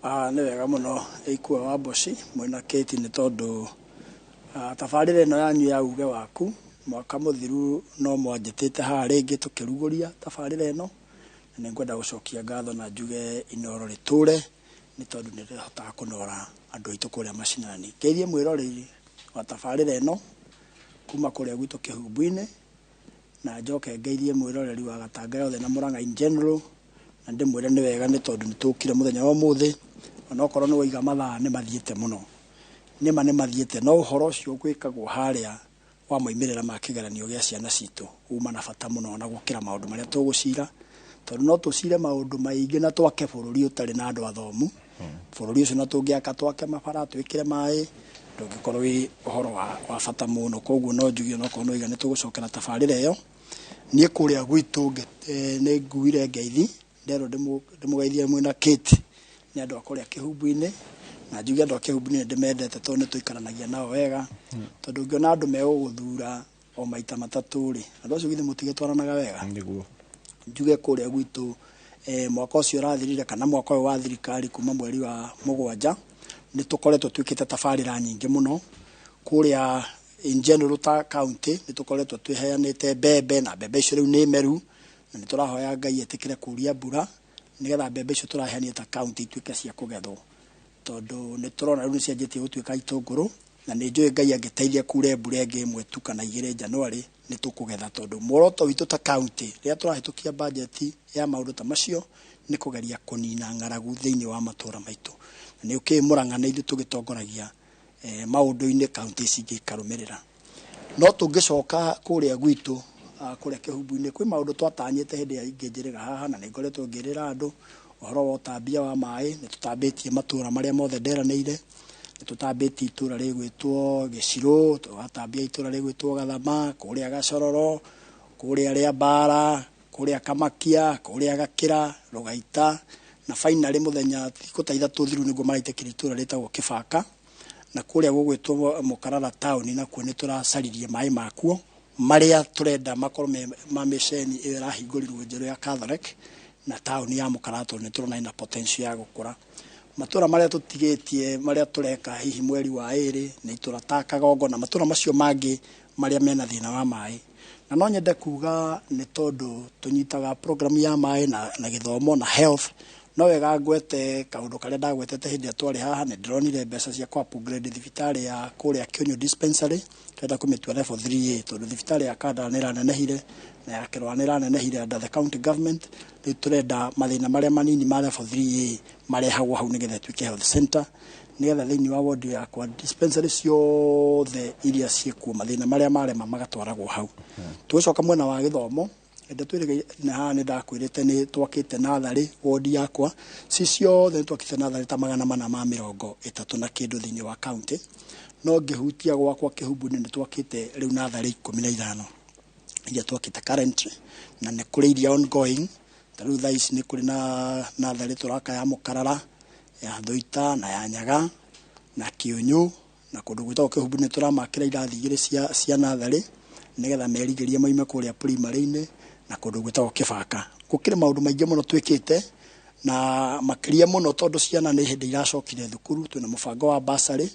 Speaker 13: Nĩ wega mũno Ikua wa Mboci mwĩna Kate, nĩ tondũ tabarĩra ĩno yanyu ya uge waku mwaka mũthiru no mwanjĩtĩte haha rĩngĩ tũkĩrugũria tabarĩra ĩno, na nĩngwenda gũcokia ngatho na njuge Inooro rĩtũre, nĩ tondũ nĩ rĩhotaga kũnora andũ aitũ kũrĩa macinani. Ngeithie mwĩroreri wa tabarĩra ĩno kuma kũrĩa gwitũ Kĩhumbu-inĩ, na njoke ngeithie mwĩroreri wa Gatanga yothe na Murang'a in general, na ndĩmwĩre nĩ wega nĩ tondũ nĩ tũkire mũthenya wa ũmũthĩ, onokorwo nĩ waiga mathaa nĩ mathiĩte mũno, nĩma nĩ mathiĩte, no ũhoro ũcio gwĩkagwo harĩa wa moimĩrĩra ma kĩgeranio gĩa ciana citũ uma na bata mũno na gũkĩra maũndũ marĩa tũgũcira, tondũ no tũcire maũndũ maingĩ na twake bũrũri ũtarĩ na andũ athomu. Bũrũri ũcio na tũngĩaka twake mabara twĩkĩre maĩ ndũngĩkorwo wĩ ũhoro wa bata mũno. Koguo no njuge onokorwo nĩ waiga nĩ tũgũcokera tabarĩra ĩyo. Niĩ kũrĩa gwitũ nĩ nguire ngeithi, nderwo ndĩmũgeithie mwĩna Kate nĩ andũ a kũrĩa Kĩhumbu-inĩ, na njuge andũ a Kĩhumbu-inĩ ndĩmendete tondũ nĩ tũikaranagia nao wega, tondũ ũngĩona andũ megũgũthura O maita matatũ rĩ, andũ acio githĩ mũtigĩtwaranaga wega?
Speaker 1: Nĩguo.
Speaker 13: Njuge kũrĩa gwitũ, mwaka ũcio ũrathirire kana mwaka ũyũ wa thirikari kuma mweri wa 7 nĩ tũkoretwo twĩkĩte tabarĩra nyingĩ mũno kũrĩa. In general, ta county nĩ tũkoretwo twĩheanĩte mbembe, na mbembe icio rĩu nĩ meru, na nĩ tũrahoya Ngai etĩkĩre kuria mbura nĩgetha mbembe icio tũraheanire ta county ituĩke cia kũgethwo, tondũ nĩ tũrona rĩu nĩ cianjĩtie gũtuĩka itũngũrũ, na nĩ njũĩ Ngai angĩteithia kure mbura ĩngĩ ĩmwe tu kana igĩrĩ January nĩ tũkũgetha, tondũ muoroto witũ ta county rĩrĩa tũrahĩtũkia bajeti ya maũndũ ta macio nĩ kũgeria kũnina ng'aragu thĩinĩ wa matũra maitũ. Na nĩ ũkĩĩ Mũrang'a nĩ ithuĩ tũgĩtongoragia maũndũ-inĩ, county ici ingĩ ikarũmĩrĩra. No tũngĩcoka kũrĩa gwitũ, kũrĩa Kĩhumbu-inĩ, kwĩ maũndũ twatanyĩte hĩndĩ ĩrĩa ingĩnjĩrĩra haha, na nĩ ngoretwo ngĩrĩra andũ ũhoro wa ũtambia wa maĩ. Nĩ tũtambĩtie matũra marĩa mothe nderanĩire. Nĩ tũtambĩtie itũra rĩgwĩtwo Gĩcirũ, tũgatambia itũra rĩgwĩtwo Gathama, kũrĩa Gacororo, kũrĩa Rĩambara, kũrĩa Kamakia, kũrĩa Gakĩra, Rũgaita, na finally mũthenya thikũ ta 3 thiru nĩguo maraitĩkĩria itũra rĩtagwo Kĩbaka, na kũrĩa gũgwĩtwo Mũkarara taũni, nakuo nĩ tũracaririe maĩ makuo marĩa tũrenda makorwo me ma mĩceni ĩyo ĩrahingũrirwo njerũ ya Catholic na taũni ya Mũkarara, tondũ nĩ tũrona ĩna potential ya gũkũra. Matũra marĩa tũtigĩtie, marĩa tũreka hihi mweri wa 2, nĩ itũra ta Kagongo na matũra macio mangĩ marĩa mena thĩna wa maĩ. Na no nyende kuga nĩ tondũ tũnyitaga program ya maĩ na gĩthomo na health, no wega ngwete kaũndũ karĩa ndagwetete hĩndĩ ĩrĩa twarĩ haha. Nĩ ndĩronire mbeca cia kũ upgrade thibitarĩ ya kũrĩa Kĩũnyũ dispensary, tũrenda kũmĩtua level 3A, tondũ thibitarĩ ya Kandara nĩ ĩranenehire na ya Kĩrũa nĩ ĩranenehire under the county government. Rĩu tũrenda mathĩna marĩa manini ma level 3A marehagwo hau nĩgetha ĩtuĩke health center, nĩgetha thĩinĩ wa ward yakwa dispensary ciothe iria ciĩkuo mathĩna marĩa marema magatwaragwo hau. Tũgĩcoka mwena wa gĩthomo, ende twĩrĩga na haha nĩ ndakwĩrĩte nĩ twakĩte natharĩ ward yakwa ci ciothe, nĩ twakĩte natharĩ ta 430 na kĩndũ thĩinĩ wa county. No ngĩhutia gwakwa Kĩhumbu-inĩ, nĩ twakĩte rĩu natharĩ 15 iria twakĩte currently, na nĩ kũrĩ iria ongoing. Ta rĩu thaa ici nĩ kũrĩ na natharĩ tũraka ya Mũkarara, ya Thũita na ya Nyaga na Kĩũnyũ, na kũndũ gwĩtagwo Kĩhumbu nĩ tũramakĩra irathi igĩrĩ cia natharĩ nĩgetha merigĩrie moime kũrĩa primary-inĩ, na kũndũ gwĩtagwo Kĩbaka. Gũkĩrĩ maũndũ maingĩ mũno twĩkĩte, na makĩria mũno tondũ ciana nĩ hĩndĩ iracokire thukuru, twĩna mũbango wa bursary.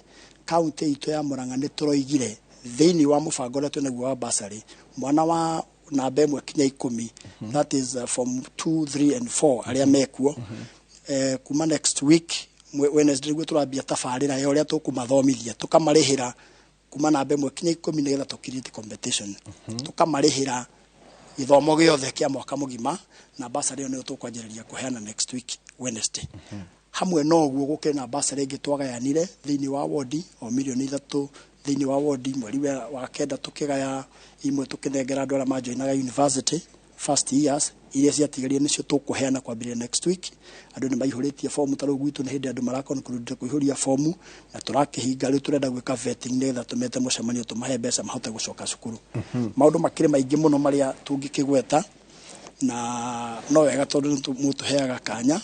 Speaker 13: County itũ ya Murang'a nĩ tũroigire thĩinĩ wa mũbango ũrĩa twĩnaguo wa bursary, mwana wa namba 1 kinya 10, that is form 2, 3 and 4 arĩa mekuo, kuma next week Wednesday nĩguo tũrambia tabarĩra ya ũrĩa tũkũmathomithia, tũkamarĩhĩra kuma namba 1 kinya 10, nĩgetha tũ create competition, tũkamarĩhĩra gĩthomo gĩothe kĩa mwaka mũgima, na bursary ĩyo nĩyo tũkwanjĩrĩria kũheana next week Wednesday. Hamwe na ũguo, gũkĩrĩ na bursary ĩngĩ twagayanire thĩinĩ wa wodi, o mirioni 3 thĩinĩ wa wodi mweri wa 9, tũkĩgaya imwe tũkĩnengera andũ arĩa majoinaga university first years. Iria ciatigarire nĩcio tũkũheana kwambĩrĩria next week. Andũ nĩ maihũrĩtie fomu, ta rĩu gwitũ nĩ hĩndĩ andũ maraconclude kũihũria fomu, na tũrakĩhinga rĩu tũrenda gwĩka vetting nĩgetha tũmete mũcemanio tũmahe mbeca mahote gũcoka cukuru. Maũndũ makĩrĩ maingĩ mũno marĩa tũngĩkĩgweta, na no wega tondũ nĩ mũtũheaga kanya.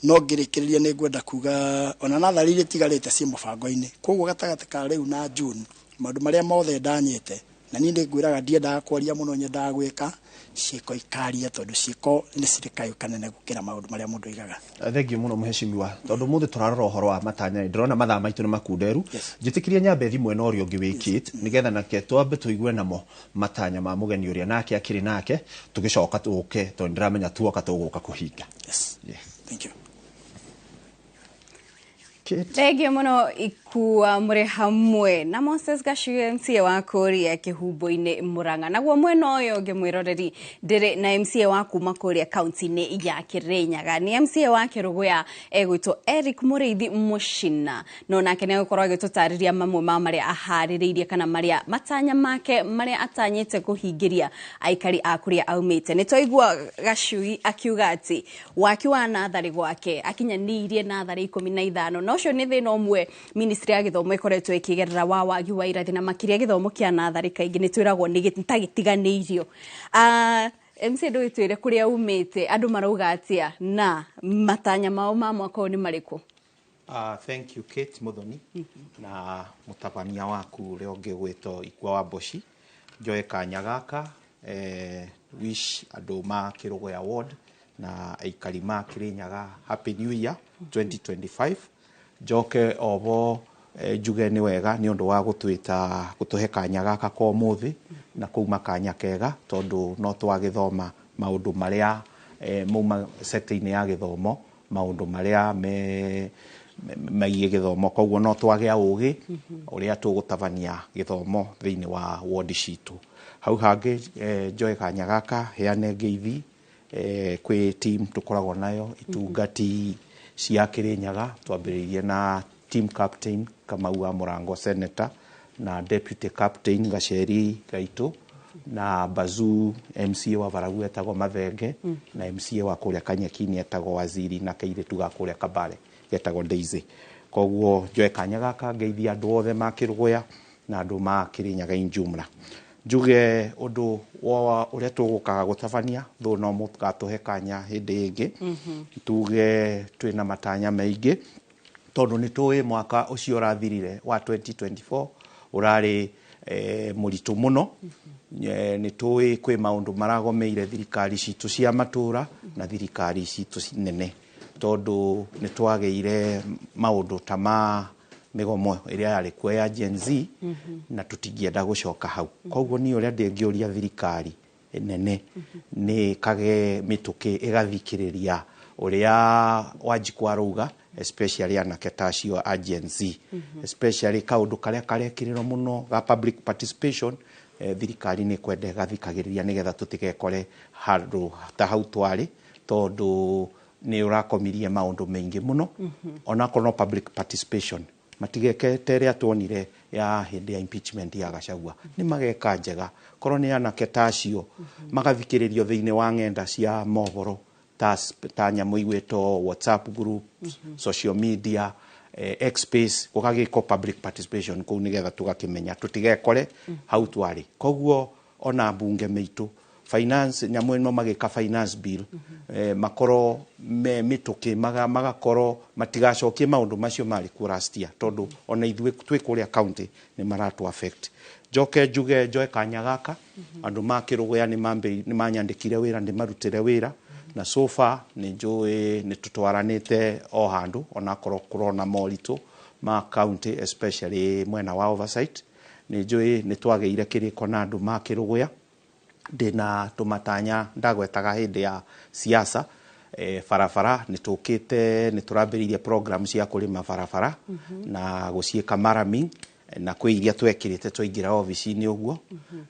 Speaker 13: No ngĩrĩkĩrĩria, nĩ ngwenda kuga ona natharĩ iria itigarĩte ciĩ mũbango-inĩ, koguo gatagatĩ ka rĩu na June maũndũ marĩa mothe ndanyĩte, na niĩ nĩ ngwĩraga ndiendaga kwaria mũno, nyendaga gwĩka, ciĩko ikaria, tondũ ciĩko nĩ cirĩ kayũ kanene gũkĩra maũndũ marĩa mũndũ aigaga.
Speaker 1: Thengiũ mũno mũhecimiwa, tondũ mũthĩ tũrarora ũhoro wa matanya, ndĩrona mathaa maitũ nĩ makunderu. Njĩtĩkĩria nyambe thimũ ĩno ũrĩa ũngĩ wĩkĩte, nĩgetha nake twambe tũigue namo matanya ma mũgeni ũrĩa nake akĩrĩ nake, tũgĩcoka tũke, tondũ ndĩramenya tuoka tũgũka kũhinga.
Speaker 13: Yes.
Speaker 1: Yes.
Speaker 13: Thank you.
Speaker 2: Thengiũ mũno Ikua mũrĩ hamwe na Moses Gacuĩ, MCA wa kũrĩa Kĩhumbu-inĩ Mũrang'a. Naguo mwena ũyũ ũngĩ, mwĩroreri, ndĩrĩ na MCA wa kuma kũrĩa kaunti-inĩ ya Kĩrĩnyaga, nĩ MCA wa Kĩrũgũya, egwĩtwo Eric Mũrĩithi Mũcina, no nake nĩ egũkorwo agĩtũtarĩria mamwe ma marĩa aharĩrĩirie kana marĩa matanya make marĩa atanyĩte kũhingĩria aikari a kũrĩa aumĩte. Nĩ twaigua Gacui akiuga atĩ waki wa natharĩ gwake akinyanĩirie natharĩ 15, na ũcio nĩ thĩna ũmwe ministry ya gĩthomo ĩkoretwo ĩkĩgerera wa wagi wa irathi, na makĩria gĩthomo kĩa natharĩ kaingĩ nĩ twĩragwo nĩ ta gĩtiganĩirio. MC, ndũgĩtwĩre kũrĩa umĩte, andũ marauga atĩa na matanya mao ma mwaka ũyũ nĩ marĩkũ?
Speaker 14: Thank you, Kate Muthoni, na mũtabania waku ũrĩa ũngĩ gwĩtwo Ikua wa Mboci.
Speaker 1: Njoe kanya gaka wish andũ ma Kerugoya ward na aikari ma Kirinyaga happy new year 2025. Njoke obo njuge nĩ wega nĩ ũndũ wa gũtwĩta gũtũhe kanya gaka ka ũmũthĩ na kuma kanya kega tondũ no twagĩthoma maũndũ marĩa mauma sector-inĩ ya gĩthomo, maũndũ marĩa me megiĩ gĩthomo, koguo no twagĩa ũgĩ ũrĩa tũgũtabania gĩthomo thĩinĩ wa ward citũ. Hau hangĩ njoe kanya gaka heane ngeithi kwĩ team tũkoragwo nayo itungati cia Kirinyaga. Twambĩrĩirie na team captain Kamau wa Mũrango senator, na deputy captain Gaceri Gaitũ, na Bazuu MCA wa Baragu etagwo Mathenge, na MCA wa kũrĩa Kanyekini etagwo Waziri, na kairĩtu ga kũrĩa Kabare getagwo Daisy. Koguo njoe kanya gaka ngeithia andũ othe ma Kĩrũgũya na andũ ma Kirinyaga in jumla. Njuge ũndũ wa ũrĩa tũgũkaga gũtabania thũ no mũgatũhe kanya hĩndĩ ĩngĩ. Tuge twĩna matanya maingĩ tondũ nĩ tũĩ mwaka ũcio ũrathirire wa 2024 ũrarĩ mũritũ mũno. Nĩ tũĩ kwĩ maũndũ maragomeire thirikari citũ cia matũra na thirikari citũ nene, tondũ nĩ twagĩire maũndũ ta ma mĩgomo ĩrĩa yarĩ kuo ya Gen Z, na tũtingĩenda gũcoka hau. Koguo niĩ ũrĩa ndĩngĩũria thirikari nene nĩ kage mĩtũkĩ ĩgathikĩrĩria ũrĩa Wanjikũ arauga, especially anake ta acio a Gen Z, especially kaũndũ karĩa karekĩrĩrwo mũno ga public participation. Thirikari nĩ kwenda ĩgathikagĩrĩria nĩgetha tũtigekore handũ ta hau twarĩ, tondũ nĩ ũrakomirie maũndũ maingĩ mũno. Onakorwo no public participation, matigeke ta ĩrĩa tuonire ya hĩndĩ ya impeachment ya Gachagua, nĩ mageka njega korwo nĩ anake ta acio magathikĩrĩrio thĩinĩ wa ng'enda cia mohoro ta nyamũ igwĩtwo WhatsApp group, social media, X space, gũgagĩkwo public participation kũu nĩgetha tũgakĩmenya tũtigekore hau twarĩ. Koguo ona mbunge mĩitũ finance nyamũ ĩno magĩka finance bill, makorwo me mĩtũkĩ, magakorwo matigacokie maũndũ macio marĩ kuo last year, tondũ ona ithuĩ twĩ kũrĩa county nĩ maratũ affect. Njoke njuge njoe kanya gaka, andũ ma Kĩrũgũya nĩ manyandĩkire wĩra ndĩmarutĩre wĩra, na so far nĩ njũĩ nĩ tũtwaranĩte o handũ, onakorwo kũrona moritũ ma county, especially mwena wa oversight. Nĩ njũĩ nĩ twagĩire kĩrĩko na andũ ma Kĩrũgũya, ndĩna tũmatanya ndagwetaga hĩndĩ ya siasa. Barabara nĩ tũkĩte nĩ tũrambĩrĩirie program cia kũrĩma barabara na gũciĩka maraming, na kwĩ iria twekĩrĩte twaingĩra obici-inĩ ũguo.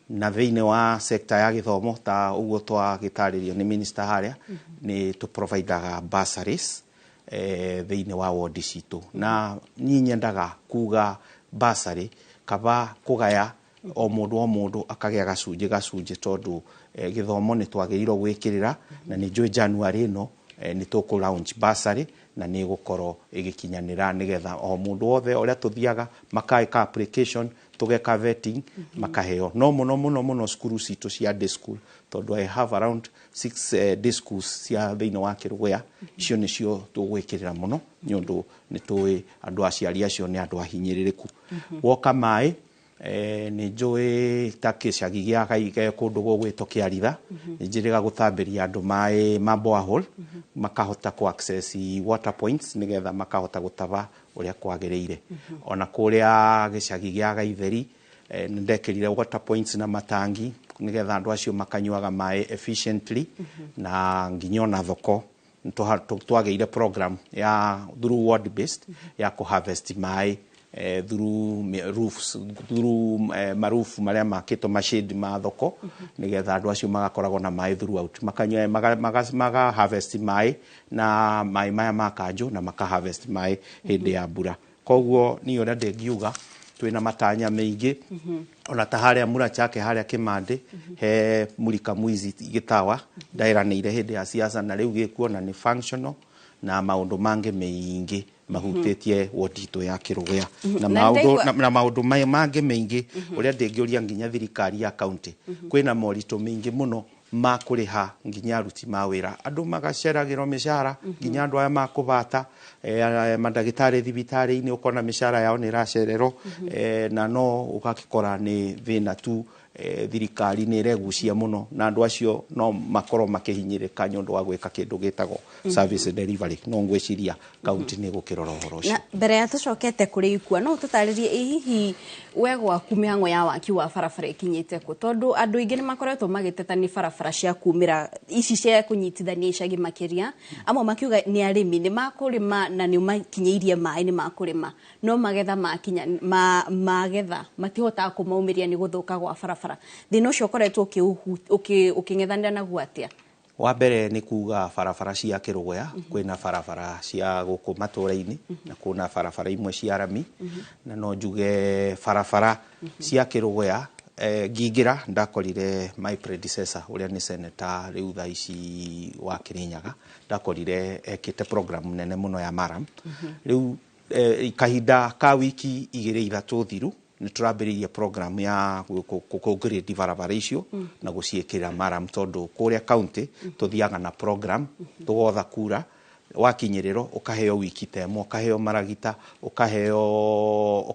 Speaker 1: Na thĩinĩ wa sector ya gĩthomo, ta ũguo twagĩtarĩrio nĩ minister harĩa, nĩ tũprovidaga bursaries thĩinĩ wa ward citũ, na niĩ nyendaga kuga bursary kaba kũgaya o mũndũ o mũndũ akagĩa gacunjĩ gacunjĩ, tondũ gĩthomo nĩ twagĩrĩirwo gwĩkĩrĩra, na nĩ njũĩ January ĩno nĩ tũkũ launch bursary na nĩ ĩgũkorwo ĩgĩkinyanĩra nĩgetha o mũndũ wothe ũrĩa tũthiaga makaĩka application, tũgeka vetting, makaheo. No mũno mũno mũno cukuru citũ cia day school, tondũ I have around 6 day schools cia thĩinĩ wa Kĩrũgũya, icio nĩcio tũgwĩkĩrĩra mũno nĩ ũndũ nĩ tũĩ andũ aciari acio nĩ andũ ahinyĩrĩrĩku. Woka maĩ, nĩ njũĩ ta gĩcagi gĩa kũndũ gũgwĩtwo Kĩaritha, nĩ njĩrĩga gũthambĩria andũ maĩ ma borehole, makahota kũ access water points nĩgetha makahota gũtaba ũrĩa kwagĩrĩire. Ona kũrĩa gĩcagi gĩa Gaitheri, nĩ ndekĩrire water points na matangi nĩgetha andũ acio makanyuaga maĩ efficiently. Na nginya ona thoko twagĩire program ya through ward based ya kũ harvest maĩ through roofs, through marufu marĩa makĩtwo mashade ma thoko, nĩgetha andũ acio magakoragwo na maĩ throughout, makanyua maga harvest maĩ na maĩ maya ma kanjũ, na maka harvest maĩ hĩndĩ ya mbura. Koguo niĩ ũrĩa ndĩngiuga twĩna matanya maingĩ. Ona ta harĩa Murachake, harĩa Kĩmandĩ, he Mulika Mwizi gĩtawa ndaĩranĩire hĩndĩ ya siasa, na rĩu gĩkuo na nĩ functional, na maũndũ mangĩ maingĩ mahutĩtie ward itũ ya Kĩrũgũya na
Speaker 2: Na
Speaker 1: maũndũ na maũndũ mangĩ maingĩ. Ũrĩa ndĩngĩũria nginya thirikari ya county, kwĩna moritũ maingĩ mũno ma kũrĩha nginya aruti ma wĩra, andũ magaceragĩrwo mĩcara, nginya andũ aya makũbata mandagĩtarĩ thibitarĩ-inĩ, ũkona mĩcara yao nĩ ĩracererwo, na no ũgakĩkora nĩ thĩna tu.
Speaker 14: Thirikari nĩ ĩregucia mũno na andũ acio no makorwo makĩhinyĩrĩka nĩ ũndũ wa gwĩka kĩndũ gĩtagwo service delivery. No ngwĩciria kaunti nĩ ĩgũkĩrora ũhoro ũcio.
Speaker 2: Na mbere ya tũcokete kũrĩ Ikua, no tũtarĩrie, ĩ hihi we gwaku mĩhang'o ya waki wa barabara ĩkinyĩte kũ? Tondũ andũ aingĩ nĩ makoretwo magĩteta nĩ barabara cia kumĩra ici cia kũnyitithania icagi makĩria, amwe makiuga nĩ arĩmi nĩ makũrĩma na nĩ makinyĩirie maĩ, nĩ makũrĩma, no magetha makinya magetha matihotaga kũmaumĩria nĩ gũthũka gwa barabara. Thĩna ũcio ũkoretwo ũkĩng'ethanĩra naguo atĩa?
Speaker 14: Wa mbere nĩ kuga barabara cia Kĩrũgũya, kwĩna barabara cia gũkũ matũra-inĩ na kwĩna barabara imwe cia rami, na no njuge barabara cia Kĩrũgũya, ngingĩra ndakorire my predecessor ũrĩa nĩ senator rĩu thaa ici wa Kĩrĩnyaga, ndakorire ekĩte program nene mũno ya murram. Rĩu kahinda ka wiki 2 3 thiru nĩ tũrambĩrĩirie program ya kũgrade barabara icio na gũciĩkĩrĩra murram, tondũ kũrĩa county tũthiaga na program, tũgotha kura wakinyĩrĩrwo ũkaheo wiki ta ĩmwe, ũkaheo maragita, ũkaheo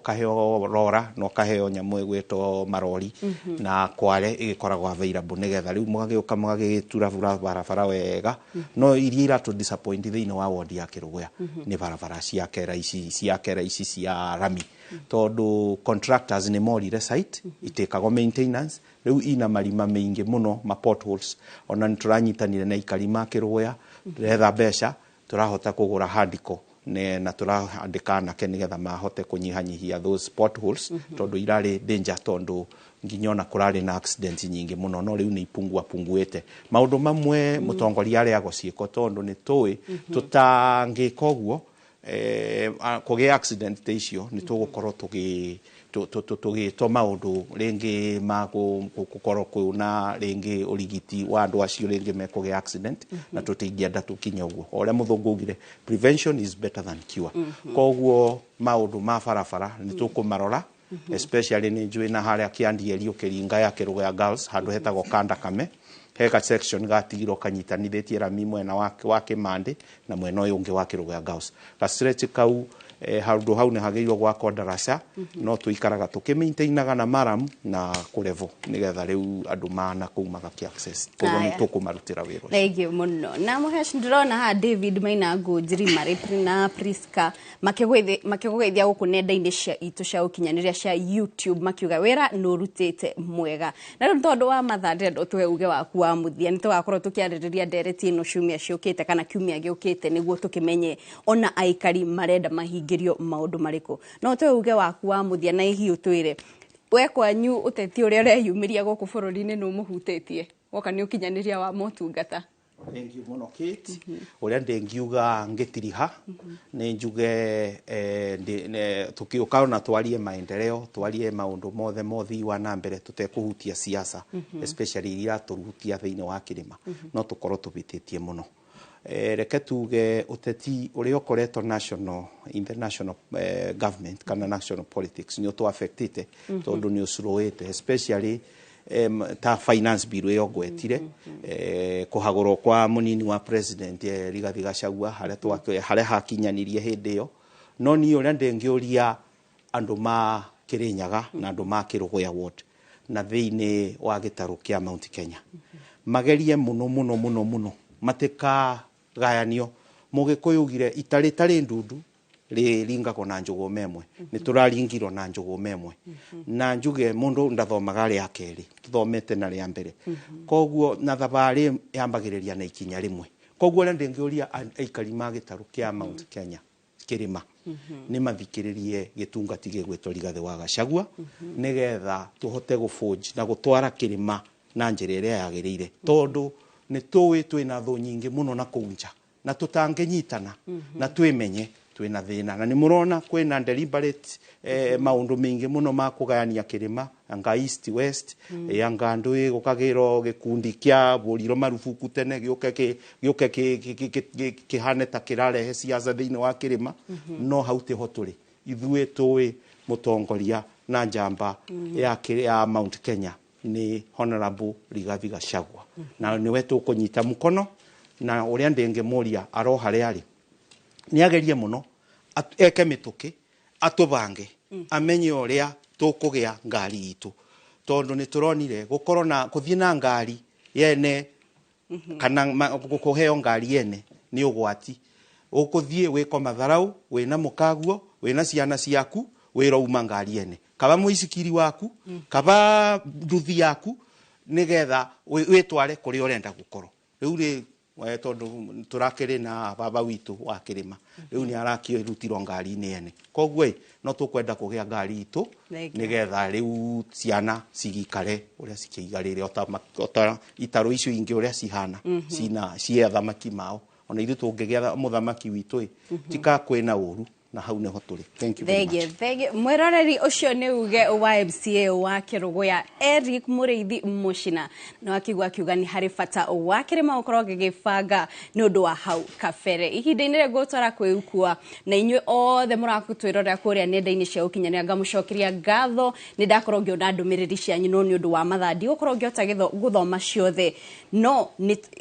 Speaker 14: rora na ũkaheo nyamũ ĩgwĩtwo marori na kware ĩgĩkoragwo available, nĩgetha rĩu mũgagĩũka mũgagĩtura barabara wega. No iria iratũ disappoint thĩinĩ wa ward ya Kĩrũgũya nĩ barabara cia kera ici, cia kera ici cia rami, tondũ contractors nĩ morire site, itĩkagwo maintenance, rĩu ina marima maingĩ mũno, ma potholes. Ona nĩ tũranyitanire na aikari ma Kĩrũgũya, tũretha mbeca tũrahota kũgũra handiko na tũraandĩka anake nĩgetha mahote kũnyihanyihia those potholes, tondũ irarĩ danger, tondũ nginya ona kũrarĩ na accident nyingĩ mũno, no rĩu nĩ ipungua punguĩte. Maũndũ mamwe mũtongoria arĩagwo ciĩko, tondũ nĩ tũĩ tũtangĩka ũguo, kũgĩa accident ta icio nĩ tũgũkorwo tũgĩtwo maũndũ rĩngĩ ma gũkorwo kwĩna rĩngĩ ũrigiti wa andũ acio rĩngĩ mekũgĩa accident, na tũtingĩenda tũkinye ũguo. O ũrĩa mũthũngũ augire, "Prevention is better than cure." Koguo maũndũ ma barabara nĩ tũkũmarora, especially nĩ njũĩ na harĩa Kĩandieri ũkĩringa ya Kĩrũgũya Girls, handũ hetagwo Kandakame, he ga section gatigirwo kanyitanithĩtie rami mwena wa Kĩmandĩ na mwena ũyũ ũngĩ wa Kĩrũgũya Girls. Ga stretch kau, handũ hau nĩ hagĩrĩirwo gwakwo ndaraca, no tũikaraga tũkĩmaintainaga na murram na kũrevo nĩgetha rĩu andũ mana kũu magakĩ access. Koguo nĩ tũkũmarutĩra wĩra ũcio.
Speaker 2: Thank you mũno. Na Mũhesh, ndĩrona haha David Maina Ngũnjiri marĩ na Priska makĩgũgeithia gũkũ nenda-inĩ cia itũ cia ũkinyanĩria cia YouTube, makiuga wĩra nĩ ũrutĩte mwega. Na rĩu tondũ wa mathaa, ndĩrenda ũtũhe uge waku wa mũthia. Nĩ tũgakorwo tũkĩarĩrĩria ndereti ĩno ciumia ciũkĩte kana kiumia gĩũkĩte, nĩguo tũkĩmenye ona aikari marenda mahingĩrio maũndũ marĩkũ. No ũtũhe uge waku wa mũthia, na hihi ũtwĩre we kwanyu ũteti ũrĩa ũreyumĩria gũkũ bũrũri-inĩ nĩ ũmũhutĩtie woka nĩ ũkinyanĩria wa motungata.
Speaker 14: Thank you mũno, Kate. Ũrĩa ndĩngiuga ngĩtiriha nĩ njuge, tũkĩũka ona twarie maendeleo, twarie maũndũ mothe mothii wa na mbere tũtekũhutia siasa, especially iria tũhutia thĩinĩ wa kĩrĩma, no tũkorwo tũhĩtĩtie mũno. Reke tuge ũteti ũrĩa ũkoretwo national, in the national government kana national politics, nĩ ũtũ affectĩte, tondũ nĩ ũcurũĩte, especially ta finance bill ĩyo ngwetire, kũhagũrwo kwa mũnini wa president, Rigathi Gachagua, harĩa harĩa hakinyanirie hĩndĩ ĩyo. No niĩ ũrĩa ndĩngĩũria andũ ma Kĩrĩnyaga na andũ ma Kĩrũgũya ward na thĩinĩ wa gĩtarũ kĩa Mount Kenya, magerie mũno mũno mũno mũno matikagayanio. Mũgĩkũyũ ugire ita rĩtarĩ ndundu rĩringagwo na njũgũma ĩmwe. Nĩ tũraringirwo na njũgũma ĩmwe, na njuge mũndũ ndathomaga rĩa kerĩ, tũthomete na rĩa mbere. Koguo na thabarĩ yambagĩrĩria na ikinya rĩmwe. Koguo ũrĩa ndĩngĩũria aikari ma gĩtarũ kĩa Mount Kenya, kĩrĩma, nĩ mathikĩrĩrie gĩtungati gĩgwĩtwo Rigathĩ wa Gachagua, nĩgetha tũhote gũbũnji na gũtwara kĩrĩma na njĩra ĩrĩa yagĩrĩire, tondũ nĩ tũĩ twĩna thũ nyingĩ mũno na kũu nja, na tũtangĩnyitana na twĩmenye twĩna thĩna. Na nĩ mũrona kwĩna deliberate maũndũ maingĩ mũno ma kũgayania kĩrĩma, anga east, west, anga ndũĩ gũkagĩrwo gĩkundi kĩa bũrirwo marubuku tene gĩũke gĩũke kĩhane ta kĩrarehe siasa thĩinĩ wa kĩrĩma. No hau tiho tũrĩ ithuĩ. Tũĩ mũtongoria na njamba ya Mount Kenya nĩ Honorable Rigathi Gachagua, na nĩwe tũkũnyita mũkono. Na ũrĩa ndĩngĩmũria aro harĩa arĩ nĩ agerie mũno eke mĩtũkĩ, atũbange, amenye ũrĩa tũkũgĩa ngari itũ. Tondu nĩ tũronire gũkorwo na gũthiĩ na ngari yene kana kũheo ngari yene nĩ ũgwati. Ũkũthiĩ wĩko matharau, wĩna mũkaguo, wĩna ciana ciaku, wĩra uma ngari yene, kaba mũicikiri waku, kaba nduthi yaku, nĩgetha wĩtware kũrĩa ũrenda gũkorwo. Rĩu rĩ tondu tũrakĩrĩ na baba witũ wa kĩrĩma, rĩu nĩ arakĩrutirwo ngari-inĩ yene. Koguo ĩ no tũkwenda kũgĩa ngari itũ nĩgetha rĩu ciana cigikare ũrĩa cikĩigarĩre ota itarũ icio ingĩ ũrĩa cihana, cina cia athamaki mao. Ona ithuĩ tũngĩgĩa mũthamaki witũ ĩ tika kwĩna ũru, na hau nĩho tũrĩ. Thank you very much.
Speaker 2: Thank you. Mwĩroreri ũcio nĩ uge wa MCA wa Kĩrũgũya Eric Mũrĩithi Mũcina, na akigua akiuga nĩ harĩ bata wa kĩrĩma gũkorwo gĩgĩbanga nĩ ũndũ wa hau kabere. Ihinda-inĩ rĩrĩ ngũtwara kwĩukua na inyuĩ othe mũratwĩrorera kũrĩa nenda-inĩ cia ũkinyanĩria, ngamũcokeria ngatho. Nĩ ndakorwo ngĩona ndũmĩrĩri cianyu, no nĩ ũndũ wa mathaa ndigũkorwo ngĩhota gũthoma ciothe, no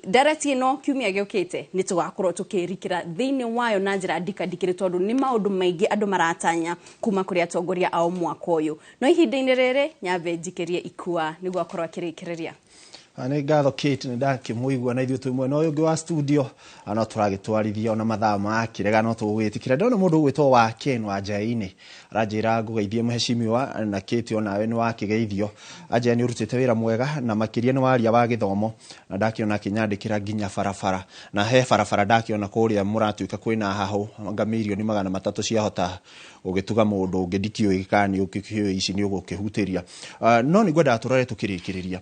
Speaker 2: ndereti ĩno kiumia gĩũkĩte nĩ tũgakorwo tũkĩrikĩra thĩinĩ wayo na njĩra ndikandikĩre, tondũ nĩ maũndũ maingĩ andũ maratanya kuma kũrĩ atongoria ao mwaka ũyũ. No ihinda-inĩ rĩrĩ nyambe njikĩrie ikua nĩguo akorwo akĩrĩkĩrĩria.
Speaker 1: Nĩ ngatho Kate, nĩ ndakĩmũigua na ithuĩ twĩ mwena ũyũ ũngĩ wa studio, no tũragĩtwarithia ona mathaa makĩrega, no tũgũgĩtĩkĩra. Ndĩrona mũndũ ũgwĩtwo wa Ken wa Njaini aranjĩra ngũgeithie mheshimiwa, na Kate onawe nĩ wakĩgeithio. Anjĩra nĩ ũrutĩte wĩra mwega na makĩria nĩ waria wa gĩthomo, na ndakĩona akĩnyandĩkĩra nginya barabara, na he barabara ndakĩona kũrĩa mũratuĩka kwĩna hahũ anga mirioni 300 ciahota gũgĩtuga mũndũ ũngĩ, ndikĩũĩ kana nĩ ũkĩũĩ ici nĩ ũgũkĩhutĩria. No nĩ ngwendaga tũrore tũkĩrĩkĩrĩria.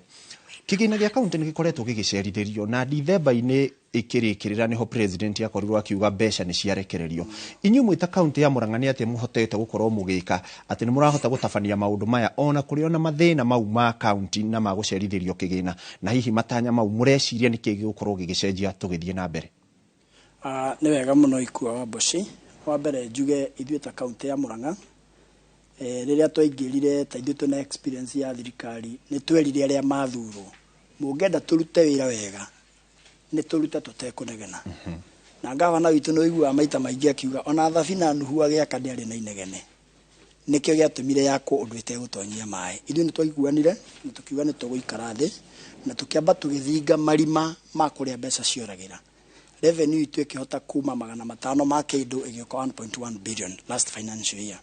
Speaker 1: Kĩgĩna gĩa kaunti nĩ gĩkoretwo gĩgĩcerithĩrio, na Dithemba-inĩ ĩkĩrĩkĩrĩra nĩho president akorirwo akiuga mbeca nĩ ciarekererio. Inyuĩ mwĩ ta kaunti ya Murang'a nĩ atĩa mũhotete gũkorwo mũgĩka atĩ nĩ mũrahota gũtabania maũndũ maya ona kũrĩ ona mathĩna mau ma kaunti na ma gũcerithĩrio kĩgĩna, na hihi matanya mau mũreciria nĩkĩ gĩgũkorwo gĩgĩcenjia tũgĩthiĩ na mbere?
Speaker 13: Nĩ wega mũno Ikua wa Mboci. Wa mbere njuge ithuĩ ta kaunti ya Murang'a, rĩrĩa twaingĩrire ta ithuĩ twĩna experience ya thirikari, nĩ twerire arĩa mathurwo mũngĩenda tũrute wĩra wega nĩ tũrute tũtekũnegena. Na gavana witũ nĩ ũiguaga maita maingĩ akiuga ona thabina Nuhu agĩaka ndĩarĩ na inegene, nĩkĩo gĩatũmire yakwo ũndũ ĩtegũtonyia maĩ. Ithuĩ nĩ twaiguanire na tũkiuga nĩ tũgũikara thĩ na tũkĩamba tũgĩthinga marima ma kũrĩa mbeca cioragĩra. Revenue itũ ĩkĩhota kuma 500 ma kĩndũ ĩgĩũka 1.1 billion last financial year,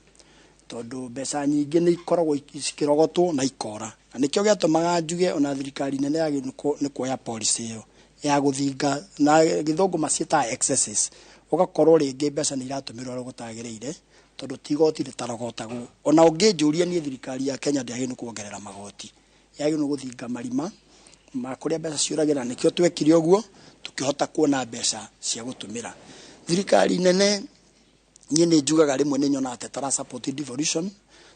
Speaker 13: tondũ mbeca nyingĩ nĩ ikoragwo cikĩrogotwo na ikora. Na nĩkĩo gĩatũmaga njuge ona thirikari nene yagĩrĩirwo nĩ kuoya policy ĩyo ya gũthinga, na gĩthũngũ maciĩtaga excesses, ũgakorwo rĩngĩ mbeca nĩ iratũmĩrwo ũrĩa gũtagĩrĩire, tondũ ti igoti rĩtarogotagwo. Ona ũngĩnjũria niĩ thirikari ya Kenya ndĩagĩrĩirwo nĩ kuongerera magoti, yagĩrĩirwo nĩ gũthinga marima ma kũrĩa mbeca ciũragĩra. Nĩkĩo twekire ũguo tũkĩhota kuona mbeca cia gũtũmĩra. Thirikari nene niĩ nĩ njugaga rĩmwe nĩ nyonaga ta tara support devolution,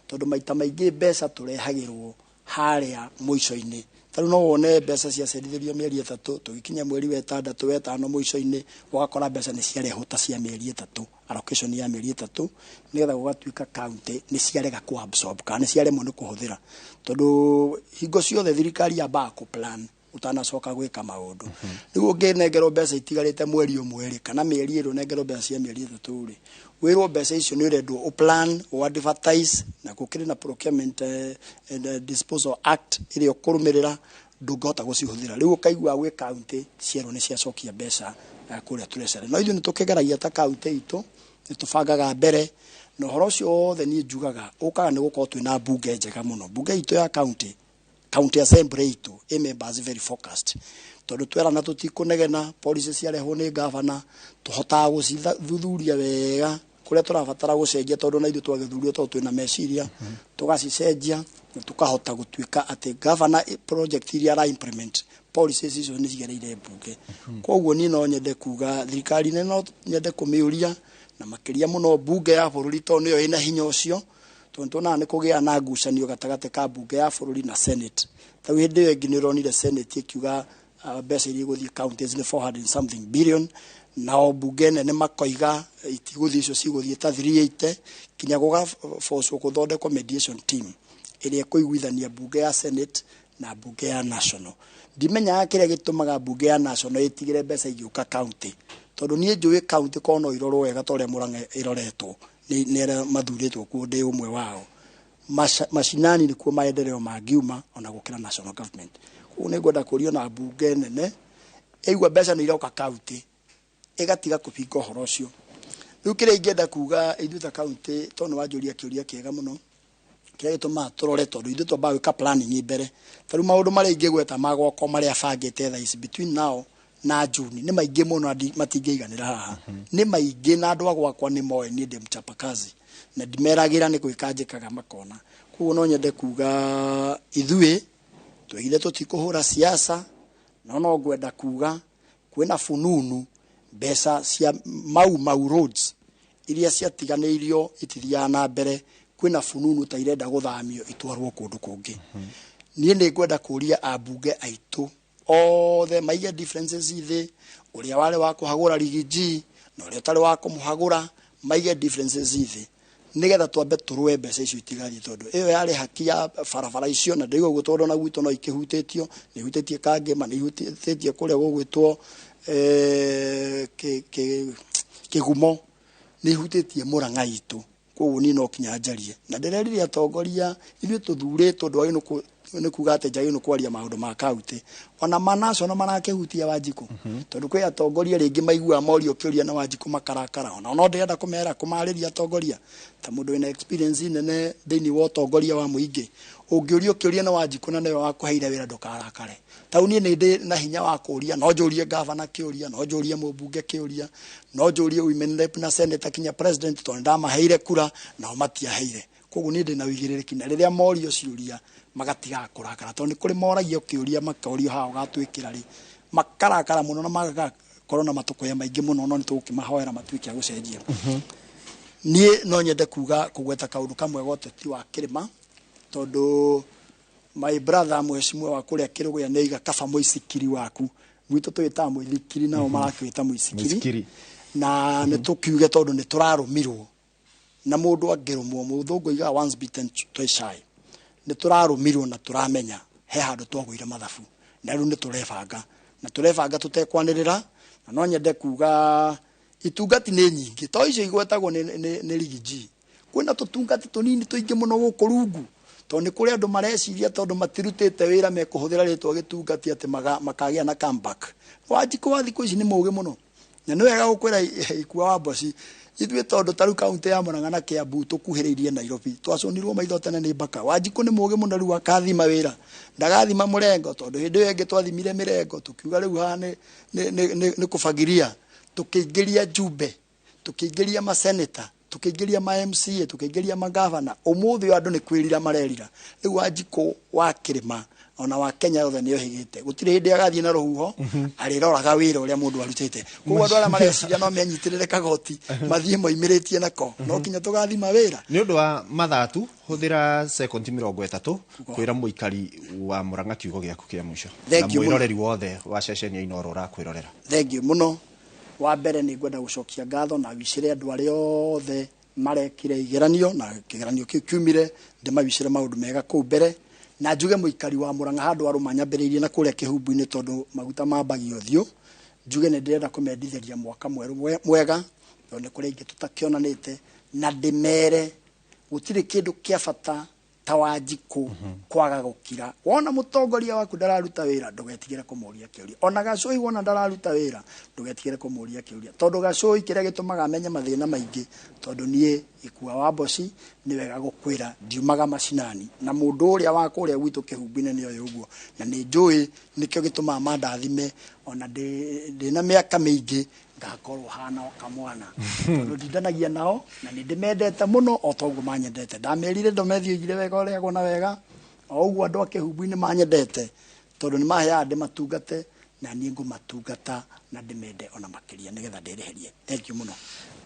Speaker 13: tondũ maita maingĩ mbeca tũrehagĩrwo harĩa mũico-inĩ. Ta rĩu no wone mbeca ciacerithĩrio mĩeri 3, tũgĩkinya mweri wa 6 wa 5 mũico-inĩ ũgakora mbeca nĩ ciarehwo ta cia mĩeri 3, allocation ya mĩeri 3, nĩgetha gũgatuĩka county nĩ ciarega ku absorb kana nĩ ciaremwo nĩ kũhũthĩra, tondũ hingo ciothe thirikari yambaga kũ plan utanacoka gwĩka maũndũ. Rĩu ũngĩnengerwo mbeca itigarĩte mweri ũmwe rĩ, kana mĩeri ĩrĩ ũnengerwo mbeca cia mĩeri 3 rĩ, wĩrwo mbeca icio nĩ ũrendwo ũ plan, ũ advertise, na gũkĩrĩ na procurement and disposal act ĩrĩa ũkũrũmĩrĩra, ndũngĩhota gũcihũthĩra. Rĩu ũkaigua gwĩ county cierwo nĩ ciacokia mbeca kũrĩa treasury. No ithuĩ nĩ tũkĩgeragia ta county itũ, nĩ tũbangaga mbere, na ũhoro ũcio wothe niĩ njugaga ũkaga nĩ gũkorwo twĩna mbunge njega mũno. Mbunge itũ ya county, county assembly itũ ĩ members very focused, tondũ twerana tũtikũnegena, policy ciarehwo nĩ gavana tũhotaga gũcithuthuria wega kũrĩa tũrabatara gũcenjia, tondũ na ithuĩ twagĩthurio tondũ twĩna meciria, tũgacicenjia na tũkahota gũtuĩka atĩ gavana project iria ara implement policies icio nĩ cigereire mbunge. Koguo niĩ no nyende kuga thirikari nene no nyende kũmĩũria, na makĩria mũno mbunge ya bũrũri, tondũ nĩyo ĩna hinya ũcio, tondũ tuonaga nĩ kũgĩa na ngucanio gatagatĩ ka mbunge ya bũrũri na Senate. Ta rĩu hĩndĩ ĩyo ĩngĩ nĩ ũronire Senate ĩkiuga mbeca iria igũthiĩ counties nĩ 400 something billion, nao mbunge nene makoiga itigũthiĩ icio cigũthiĩ ta 380, kinya gũgaforcwo gũthondekwo mediation team ĩrĩa ĩkũiguithania mbunge ya Senate na mbunge ya national. Ndimenyaga kĩrĩa gĩtũmaga mbunge ya national ĩtigĩre mbeca igĩũka county, tondũ niĩ njũĩ county korwo no irorwo wega ta ũrĩa Murang'a ĩroretwo nĩ arĩa mathurĩtwo kuo, ndĩ ũmwe wao. Macinani nĩkuo maendeleo mangiuma ona gũkĩra national government. Koguo nĩ ngwenda kũrio na mbunge nene ĩigua mbeca nĩ iroka kaunti ĩgatiga kũbinga ũhoro ũcio. Rĩu kĩrĩa ingĩenda kuga ithuĩ ta kaunti, tondũ nĩ wanjũria kĩũria kĩega mũno, kĩrĩa gĩtũmaga tũrore, tondũ ithuĩ twambaga gwĩka planning mbere. Ta rĩu maũndũ marĩa ingĩgweta ma gwakwa marĩa bangĩte thaa ici between now na June nĩ maingĩ mũno na matingĩiganĩra haha. Nĩ maingĩ na andũ a gwakwa nĩ moĩ niĩ ndĩ mchapakazi na ndimeragĩra nĩ gwĩka njĩkaga makona. Koguo no nyende kuga ithuĩ twĩgire tũtikũhũra siasa, no ngwenda kuga kwĩna fununu mbeca cia Mau Mau roads iria ciatiganĩirio itithiaga na mbere, kwĩna fununu ta irenda gũthamio itwarwo kũndũ kũngĩ. Niĩ nĩ ngwenda kũria ambunge aitũ othe maige differences thĩ, ũrĩa warĩ wa kũhagũra Riggy G na ũrĩa ũtarĩ wa kũmũhagũra, maige differences thĩ nĩgetha twambe tũrũe mbeca icio itigathiĩ, tondũ ĩyo yarĩ haki ya barabara icio. Na ndĩraigua ũguo tondũ ona gwitũ no ikĩhutĩtio, nĩ ihutĩtie Kangema, nĩ ihutĩtie kũrĩa gũgwĩtwo Kĩgumo, nĩ ihutĩtie Mũrang'a itũ. Koguo niĩ no kinya njarie na ndĩrerire atongoria ithuĩ tũthurĩtwo, ndwagĩrĩirwo nĩ kuga atĩ njagĩrĩirwo nĩ kwaria maũndũ ma kaunti, ona ma national marakĩhutia Wanjikũ, tondũ kwĩ atongoria rĩngĩ maiguaga morio kĩũria na Wanjikũ makarakara. Ona no ndĩrenda kũmera kũmarĩria atongoria ta mũndũ wĩna experience nene thĩinĩ wa ũtongoria wa mũingĩ, ũngĩũrio kĩũria na Wanjikũ na nĩwe wakũheire wĩra, ndũkarakare. Tau niĩ nĩ ndĩ na hinya wa kũũria, no njũrie gavana kĩũria, no njũrie mũmbunge kĩũria, no njũrie women rep na senator, kinya president, tondũ ndamaheire kura nao matiaheire. Koguo niĩ ndĩna ũigĩrĩrĩki na rĩrĩa morio ciũria magatigaga kũrakara, tondũ nĩ kũrĩ moragio kĩũria makorio haha ũgatwĩkĩra rĩ, makarakara mũno na magakorwo na matũkũya maingĩ mũno, no nĩ tũgũkĩmahoera matuĩke a gũcenjia. Niĩ no nyende kuga kũgweta kaũndũ kamwe ga ũteti wa kĩrĩma, tondũ my brother mheshimiwa wa kũrĩa Kĩrũgũya nĩ oiga kaba mũicikiri waku. Gwitũ twĩtaga mũithikiri, nao marakĩwĩta mũicikiri, na nĩ tũkiuge tondũ nĩ tũrarũmirwo na mũndũ angĩrũmwo, mũthũngũ oigaga once bitten twice shy. Nĩ tũrarũmirwo na tũramenya he handũ twagũire mathabu, na rĩu nĩ tũrebanga na tũrebanga tũtekwanĩrĩra. Na no nyende kuga itungati nĩ nyingĩ, to icio igwetagwo nĩ Riggy G. Kwĩna tũtungati tũnini tũingĩ mũno gũkũ rungu, tondũ nĩ kũrĩ andũ mareciria tondũ matirutĩte wĩra mekũhũthĩra rĩtwa gĩtungati atĩ makagĩa na comeback. Wanjikũ wa thikũ ici nĩ mũgĩ mũno, na nĩ wega gũkwĩra Ikua wa Mboci, ithuĩ tondũ ta rĩu kaunti ya Murang'a na Kiambu tũkuhĩrĩirie Nairobi, twacũnirwo maitho tene nĩ mbaka. Wanjikũ nĩ mũgĩ mũno, rĩu akathima wĩra, ndagathima mũrengo, tondũ hĩndĩ ĩyo ĩngĩ twathimire mĩrengo tũkiuga rĩu haha nĩ kũbagiria, tũkĩingĩria njumbe, tũkĩingĩria maseneta, tũkĩingĩria ma MCA, tũkĩingĩria magavana. Ũmũthĩ ũyũ andũ nĩ kwĩrira marerira. Rĩu Wanjikũ wa kĩrĩma ona wa Kenya yothe nĩ ohĩgĩte, gũtirĩ hĩndĩ agathiĩ na rũhuho, arĩroraga wĩra ũrĩa mũndũ arutĩte. Koguo andũ arĩa mareciria no menyitĩrĩre kagoti mathiĩ moimĩrĩtie nako, no kinya tũgathima wĩra.
Speaker 1: Nĩ ũndũ wa mathaa tu, hũthĩra sekondi 30 kwĩra mũikari wa Mũrang'a kiugo gĩaku kĩa mũico na mwĩroreri wothe wa ceceni ya Inooro ũrakwĩrorera.
Speaker 13: Thengiũ mũno. Wa mbere nĩ ngwenda gũcokia ngatho na wicĩre andũ arĩa othe marekire igeranio na kĩgeranio kĩu kiumire, ndĩmawicĩre maũndũ mega kũu mbere, na njuge mũikari wa Mũrang'a handũ arũma nyambĩrĩirie na kũrĩa Kĩhumbu-inĩ, tondũ maguta mambagia ũthiũ, njuge nĩ ndĩrenda kũmendithĩria mwaka mwerũ mwega, tondũ nĩ kũrĩ ingĩ tũtakĩonanĩte, na ndĩmere gũtirĩ kĩndũ kĩa bata ta Wanjikũ kwaga gũkira. Wona mũtongoria waku ndararuta wĩra, ndũgetigĩre kũmũria kĩũria. Ona Gacũi wona ndararuta wĩra, ndũgetigĩre kũmũria kĩũria, tondũ Gacũi kĩrĩa gĩtũmaga amenye mathĩna maingĩ, tondũ niĩ Ikua wa Mboci nĩ wega gũkwĩra ndiumaga macinani, na mũndũ ũrĩa wa kũrĩa gwitũ Kĩhumbu-inĩ nĩ oĩ ũguo, na nĩ njũĩ nĩkĩo gĩtũmaga mandathime ona ndĩna mĩaka mĩingĩ ngakorwo hana o kamwana, tondũ ndindanagia nao na nĩ ndĩmendete mũno o toguo manyendete. Ndamerire ndomethi oigire wega ũrĩagwo na wega, o ũguo andũ a Kĩhumbu-inĩ manyendete, tondũ nĩ maheaga ndĩmatungate, na niĩ ngũmatungata na ndĩmende ona makĩria nĩgetha ndĩrĩhĩrie. Thank you mũno.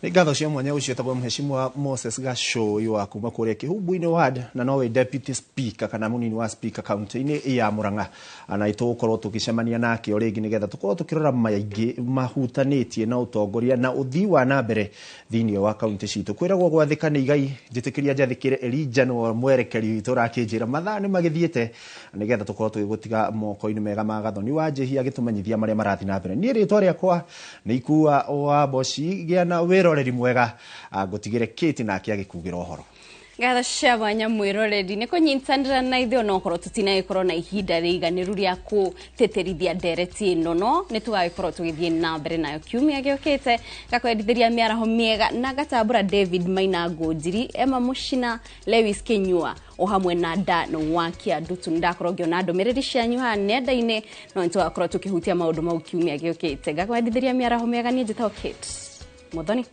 Speaker 1: Nĩ ngatho cia mwanya. Ũcio etagwo Mheshimiwa Moses Gacũi wa kuma kũrĩa Kĩhumbu-inĩ ward, na nowe deputy speaker kana mũnini wa speaker kaunti-inĩ ya Murang'a, na tũgũkorwo tũgĩcemania nake o rĩngĩ nĩgetha tũkorwo tũkĩrora maingĩ mahutanĩtie na ũtongoria na ũthii wa na mbere thĩinĩ wa kaunti citũ. Kwĩragwo gwathĩka nĩ igai, njĩtĩkĩria njathĩkĩre Elijah nĩwe mwerekeri witũ ũrakĩnjĩra mathaa nĩ magĩthiĩte, nĩgetha tũkorwo tũgĩgũtiga moko-inĩ mega ma Gathoni wa Njĩhia agĩtũmenyithia marĩa marathiĩ na mbere. Niĩ rĩtwa rĩakwa nĩ Ikua wa Mboci, gĩa na wĩroreri mwega, ngũtigĩre Kate nake agĩkugĩra ũhoro.
Speaker 2: Ngatho cia mwanya mwĩroreri nĩ kũnyitanĩra na ithuĩ, onokorwo tũtinagĩkorwo na ihinda rĩiganĩru rĩa kũtĩtĩrithia ndereti ĩno, no nĩ tũgagĩkorwo tũgĩthiĩ na mbere nayo kiumia gĩũkĩte. Gakwendithĩria mĩaraho mĩega na ngatambũra David Maina Ngũnjiri, Emma Mũcina, Lewis Kinyua o hamwe na Dan wa Kĩandutu. Nĩ ndakorwo ngĩona ndũmĩrĩri cianyu haha nenda-inĩ, no nĩ tũgakorwo tũkĩhutia maũndũ mau kiumia gĩũkĩte. Ngakwendithĩria mĩaraho mĩega, niĩ njĩtagwo Kate Muthoni.